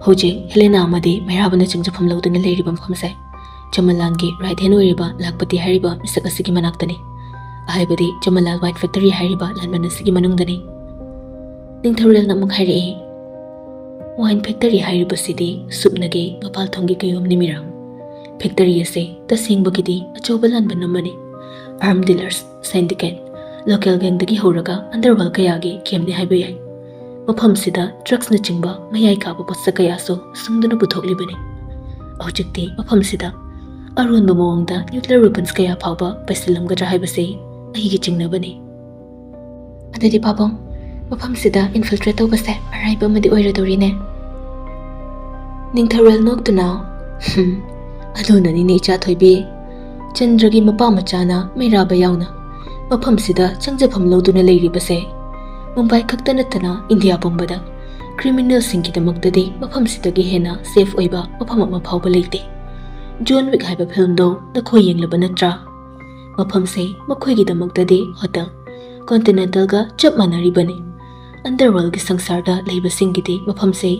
ꯍꯧꯖꯤꯛ ꯍꯦꯂꯦꯅꯥ ꯑꯃꯗꯤ ꯃꯩꯔꯥꯕꯅ ꯆꯤꯡꯖꯐꯝ ꯂꯧꯗꯨꯅ ꯂꯩꯔꯤꯕ ꯃꯐꯝꯁꯦ ꯆꯃꯟꯂꯥꯜꯒꯤ right hand ꯑꯣꯏꯔꯤꯕ ꯂꯥꯈꯄꯇꯤ ꯍꯥꯏꯔꯤꯕ ꯃꯤꯁꯛ ꯑꯁꯤꯒꯤ ꯃꯅꯥꯛꯇꯅꯤ꯫ ꯍꯥꯏꯕꯗꯤ ꯆꯃꯟꯂꯥꯜ wine factory ꯍꯥꯏꯔꯤꯕ ꯂꯥꯟꯕꯟ ꯑꯁꯤꯒꯤ ꯃꯅꯨꯡꯗꯅꯤ꯫" ꯅꯤꯡꯊꯧꯔꯦꯜꯅ ꯑꯃꯨꯛ ꯍꯥꯏꯔꯛꯏ, "Wine factory ꯍꯥꯏꯔꯤꯕꯁꯤꯗꯤ ꯁꯨꯞꯅꯒꯤ ꯃꯄꯥꯜ ꯊꯣꯡꯒꯤ ꯀꯩꯌꯣꯝꯅꯤ ꯃꯤꯔꯥ꯫ Factory ꯑꯁꯤ ꯇꯁꯦꯡꯕꯒꯤꯗꯤ ꯑꯆꯧꯕ ꯂꯥꯟꯕꯟ ꯑꯃꯅꯤ꯫ Arm dealers, syndicate, local gangꯗꯒꯤ ꯍꯧꯔꯒ underworld ꯀꯌꯥꯒꯤ campꯅꯤ ꯍꯥꯏꯕ ꯌꯥꯏ꯫ ꯃꯐꯝꯁꯤꯗ ꯗ꯭ꯔꯛꯁꯅꯆꯤꯡꯕ ꯃꯌꯥꯏ ꯀꯥꯕ ꯄꯣꯠꯁꯛ ꯀꯌꯥꯁꯨ ꯁꯨꯡꯗꯨꯅ ꯄꯨꯊꯣꯛꯂꯤꯕꯅꯤ꯫ ꯍꯧꯖꯤꯛꯇꯤ ꯃꯐꯝꯁꯤꯗ ꯑꯔꯣꯟꯕ ꯃꯑꯣꯡꯗ ꯅ꯭ꯌꯨꯀ꯭ꯂꯤꯌꯔ ꯋꯦꯄꯟꯁ ꯀꯌꯥ ꯐꯥꯎꯕ ꯄꯩꯁꯤꯜꯂꯝꯒꯗ꯭ꯔꯥ ꯍꯥꯏꯕꯁꯤ ꯑꯩꯒꯤ ꯆꯤꯡꯅꯕꯅꯤ꯫ ꯑꯗꯨꯗꯤ ꯄꯥꯕꯨꯡ, ꯃꯐꯝꯁꯤꯗ ꯏꯟꯐꯤꯜꯇ꯭ꯔꯦꯠ ꯇꯧꯕꯁꯦ ꯑꯔꯥꯏꯕ ꯑꯃꯗꯤ ꯑꯣꯏꯔꯗꯧꯔꯤꯅꯦ꯫ ꯅꯤꯡꯊꯧꯔꯦꯜ ꯅꯣꯛꯇꯨꯅ, "ꯍꯝ, ꯑꯗꯨꯅꯅꯤꯅꯦ ꯏꯆꯥ ꯊꯣꯏꯕꯤ, ꯆꯟꯗ꯭ꯔꯒꯤ ꯃꯄꯥ ꯃꯆꯥꯅ ꯃꯩꯔꯥꯕ ꯌꯥꯎꯅ ꯃꯐꯝꯁꯤꯗ ꯆꯪꯖꯐꯝ ꯂꯧꯗꯨꯅ ꯂꯩꯔꯤꯕꯁꯦ꯫ ꯃꯨꯝꯕꯥꯏ ꯈꯛꯇ ꯅꯠꯇꯅ ꯏꯟꯗꯤꯌꯥ ꯄꯨꯝꯕꯗ ꯀ꯭ꯔꯤꯃꯤꯅꯦꯜꯁꯤꯡꯒꯤꯗꯃꯛꯇꯗꯤ ꯃꯐꯝꯁꯤꯗꯒꯤ ꯍꯦꯟꯅ ꯁꯦꯐ ꯑꯣꯏꯕ ꯃꯐꯝ ꯑꯃ ꯐꯥꯎꯕ ꯂꯩꯇꯦ꯫ ꯖꯣꯟ ꯋꯤꯛ ꯍꯥꯏꯕ ꯐꯤꯂꯝꯗꯣ ꯅꯈꯣꯏ ꯌꯦꯡꯂꯕ ꯅꯠꯇ꯭ꯔꯥ? ꯃꯐꯝꯁꯦ ꯃꯈꯣꯏꯒꯤꯗꯃꯛꯇꯗꯤ ꯍꯣꯇꯦꯜ ꯀꯣꯟꯇꯤꯅꯦꯟꯇꯜꯒ ꯆꯞ ꯃꯥꯟꯅꯔꯤꯕꯅꯤ꯫ ꯑꯟꯗꯔꯋꯥꯔꯜꯒꯤ ꯁꯪꯁꯥꯔꯗ ꯂꯩꯕꯁꯤꯡꯒꯤꯗꯤ ꯃꯐꯝꯁꯦ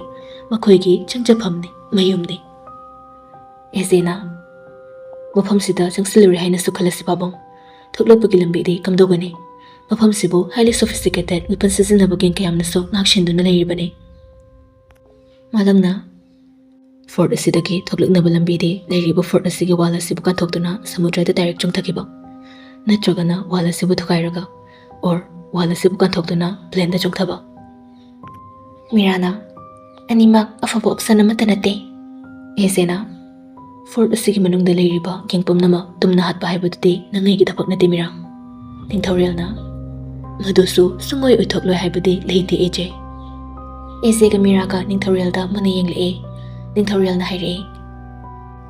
ꯃꯈꯣꯏꯒꯤ ꯆꯪꯖꯐꯝꯅꯤ, ꯃꯌꯨꯝꯅꯤ꯫" ꯑꯦꯖꯦꯅ, "ꯃꯐꯝꯁꯤꯗ ꯆꯪꯁꯤꯜꯂꯨꯔꯦ ꯍꯥꯏꯅꯁꯨ ꯈꯜꯂꯁꯤ ꯄꯥꯕꯨꯡ꯫ ꯊꯣꯛꯂꯛꯄꯒꯤ ꯂꯝꯕꯤꯗꯤ ꯀꯝꯗꯧꯒꯅꯤ? ꯃꯐꯝꯁꯤꯕꯨ ꯍꯥꯏꯂꯤ ꯁꯣꯐꯤꯁꯇꯤꯀꯦꯇꯦꯠ ꯋꯦꯄꯟ ꯁꯤꯖꯤꯟꯅꯕꯒꯤ ꯀꯌꯥꯝꯅꯁꯨ ꯉꯥꯛꯁꯦꯟꯗꯨꯅ ꯂꯩꯔꯤꯕꯅꯤ꯫" ꯃꯥꯂꯪꯅ, "ꯐꯣꯔꯠ ꯑꯁꯤꯗꯒꯤ ꯊꯣꯛꯂꯛꯅꯕ ꯂꯝꯕꯤꯗꯤ ꯂꯩꯔꯤꯕ ꯐꯣꯔꯠ ꯑꯁꯤꯒꯤ ꯋꯥꯜ ꯑꯁꯤꯕꯨ ꯀꯥꯟꯊꯣꯛꯇꯨꯅ ꯁꯃꯨꯗ꯭ꯔꯗ ꯗꯥꯏꯔꯦꯛ ꯆꯣꯡꯊꯈꯤꯕ, ꯅꯠꯇ꯭ꯔꯒꯅ ꯋꯥꯜ ꯑꯁꯤꯕꯨ ꯊꯨꯒꯥꯏꯔꯒ ꯑꯣꯔ ꯋꯥꯜ ꯑꯁꯤꯕꯨ ꯀꯥꯟꯊꯣꯛꯇꯨꯅ ꯄ꯭ꯂꯦꯟꯗ ꯆꯣꯡꯊꯕ꯫" ꯃꯤꯔꯥꯅ, "ꯑꯅꯤꯃꯛ ꯑꯐꯕ ꯑꯣꯞꯁꯟ ꯑꯃꯠꯇ ꯅꯠꯇꯦ꯫" ꯑꯦꯖꯦꯅ, "ꯐꯣꯔꯠ ꯑꯁꯤꯒꯤ ꯃꯅꯨꯡꯗ ꯂꯩꯔꯤꯕ ꯒꯦꯡ ꯄꯨꯝꯅꯃꯛ ꯇꯨꯝꯅ ꯍꯥꯠꯄ ꯍꯥꯏꯕꯗꯨꯗꯤ ꯅꯪ ꯑꯩꯒꯤ ꯊꯕꯛ ꯅꯠꯇꯦ ꯃꯤꯔꯥ꯫" ꯅꯤꯡꯊꯧꯔꯦꯜꯅ, "ꯃꯗꯨꯁꯨ ꯁꯨꯡꯑꯣꯏ ꯑꯣꯏꯊꯣꯛꯂꯣꯏ ꯍꯥꯏꯕꯗꯤ ꯂꯩꯇꯦ ꯑꯦꯖꯦ꯫" ꯑꯦꯖꯦꯒ ꯃꯤꯔꯥꯒ ꯅꯤꯡꯊꯧꯔꯦꯜꯗ ꯃꯨꯟꯅ ꯌꯦꯡꯂꯛꯑꯦ꯫ ꯅꯤꯡꯊꯧꯔꯦꯜꯅ ꯍꯥꯏꯔꯛꯑꯦ,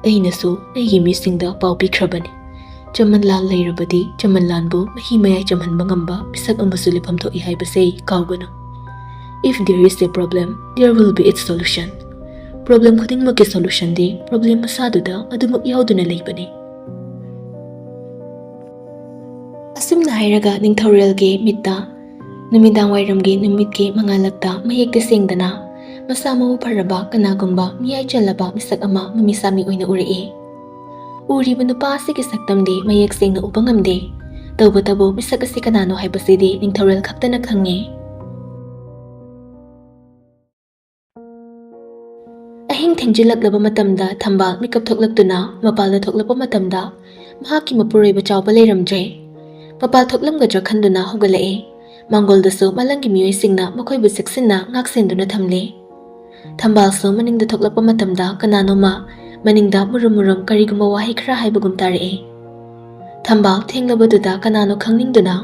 "ꯑꯩꯅꯁꯨ ꯑꯩꯒꯤ ꯃꯤꯁꯤꯡꯗ ꯄꯥꯎ ꯄꯤꯈ꯭ꯔꯕꯅꯤ꯫ ꯆꯃꯟ ꯂꯥꯟ ꯂꯩꯔꯕꯗꯤ ꯆꯃꯟ ꯂꯥꯟꯕꯨ ꯃꯍꯤ ꯃꯌꯥꯏ ꯆꯝꯍꯟꯕ ꯉꯝꯕ ꯃꯤꯁꯛ ꯑꯃꯁꯨ ꯂꯩꯐꯝ ꯊꯣꯛꯏ ꯍꯥꯏꯕꯁꯦ ꯀꯥꯎꯒꯅꯨ꯫ If there is a problem, there will be its solution꯫ Problem ꯈꯨꯗꯤꯡꯃꯛꯀꯤ ꯁꯣꯂꯨꯁꯟꯗꯤ ꯄ꯭ꯔꯣꯕ꯭ꯂꯦꯝ ꯃꯁꯥꯗꯨꯗ ꯑꯗꯨꯃꯛ ꯌꯥꯎꯗꯨꯅ ꯂꯩꯕꯅꯤ꯫" ꯑꯁꯨꯝꯅ ꯍꯥꯏꯔꯒ ꯅꯤꯡꯊꯧꯔꯦꯜꯒꯤ ꯃꯤꯠꯇ ꯅꯨꯃꯤꯗꯥꯡ ꯋꯥꯏꯔꯝꯒꯤ ꯅꯨꯃꯤꯠꯀꯤ ꯃꯉꯥꯜꯂꯛꯇ ꯃꯌꯦꯛꯇ ꯁꯦꯡꯗꯅ ꯃꯁꯥ ꯃꯎ ꯐꯔꯕ ꯀꯅꯥꯒꯨꯝꯕ ꯃꯤꯌꯥꯏ ꯆꯜꯂꯕ ꯃꯤꯁꯛ ꯑꯃ ꯃꯃꯤ ꯁꯥꯃꯤ ꯑꯣꯏꯅ ꯎꯔꯛꯏ꯫ ꯎꯔꯤꯕ ꯅꯨꯄꯥ ꯑꯁꯤꯒꯤ ꯁꯛꯇꯝꯗꯤ ꯃꯌꯦꯛ ꯁꯦꯡꯅ ꯎꯕ ꯉꯝꯗꯦ꯫ ꯇꯧꯕꯇꯕꯨ ꯃꯤꯁꯛ ꯑꯁꯤ ꯀꯅꯥꯅꯣ ꯍꯥꯏꯕꯁꯤꯗꯤ ꯅꯤꯡꯊꯧꯔꯦꯜ ꯈꯛꯇꯅ ꯈꯪꯉꯤ꯫ ꯑꯍꯤꯡ ꯊꯦꯡꯖꯤꯜꯂꯛꯂꯕ ꯃꯇꯝꯗ ꯊꯝꯕꯥꯜ ꯃꯤꯀꯞ ꯊꯣꯛꯂꯛꯇꯨꯅ ꯃꯄꯥꯜꯗ ꯊꯣꯛꯂꯛꯄ ꯃꯇꯝꯗ ꯃꯍꯥꯛꯀꯤ ꯃꯄꯨꯔꯣꯏꯕ ꯆꯥꯎꯕ ꯂꯩꯔꯝꯗ꯭ꯔꯦ꯫ ꯃꯄꯥꯜ ꯊꯣꯛꯂꯝꯒꯗ꯭ꯔꯥ ꯈꯟꯗꯨꯅ ꯍꯧꯒꯠꯂꯛꯑꯦ꯫ ꯃꯥꯡꯒꯣꯜꯗꯁꯨ ꯃꯥꯂꯪꯒꯤ ꯃꯤꯑꯣꯏꯁꯤꯡꯅ ꯃꯈꯣꯏꯕꯨ ꯆꯦꯛꯁꯤꯟꯅ ꯉꯥꯛꯁꯦꯟꯗꯨꯅ ꯊꯝꯂꯤ꯫ ꯊꯝꯕꯥꯜꯁꯨ ꯃꯅꯤꯡꯗ ꯊꯣꯛꯂꯛꯄ ꯃꯇꯝꯗ ꯀꯅꯥꯅꯣꯃ ꯃꯅꯤꯡꯗ ꯃꯨꯔꯨꯝ ꯃꯨꯔꯨꯝ ꯀꯔꯤꯒꯨꯝꯕ ꯋꯥꯍꯩ ꯈꯔ ꯍꯥꯏꯕꯒꯨꯝ ꯇꯥꯔꯛꯏ꯫ ꯊꯝꯕꯥꯜ ꯊꯦꯡꯂꯕꯗꯨꯗ ꯀꯅꯥꯅꯣ ꯈꯪꯅꯤꯡꯗꯨꯅ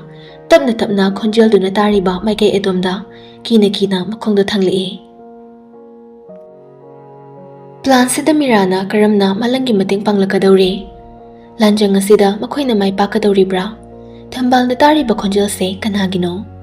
ꯇꯞꯅ ꯇꯞꯅ ꯈꯣꯟꯖꯦꯜꯗꯨꯅ ꯇꯥꯔꯤꯕ ꯃꯥꯏꯀꯩ ꯑꯗꯣꯝꯗ ꯀꯤꯅ ꯀꯤꯅ ꯃꯈꯣꯡꯗꯣ ꯊꯥꯡꯂꯛꯏ꯫ ꯄ꯭ꯂꯥꯟꯁꯤꯗ ꯃꯤꯔꯥꯅ ꯀꯔꯝꯅ ꯃꯥꯂꯪꯒꯤ ꯃꯇꯦꯡ ꯄꯥꯡꯂꯛꯀꯗꯧꯔꯤ? ꯂꯥꯟꯖꯪ ꯑꯁꯤꯗ ꯃꯈꯣꯏꯅ ꯃꯥꯏ ꯄꯥꯛꯀꯗꯧꯔꯤꯕ꯭ꯔꯥ? ꯊꯝꯕꯥꯜꯅ ꯇꯥꯔꯤꯕ ꯈꯣꯟꯖꯦꯜꯁꯦ ꯀꯅꯥꯒꯤꯅꯣ?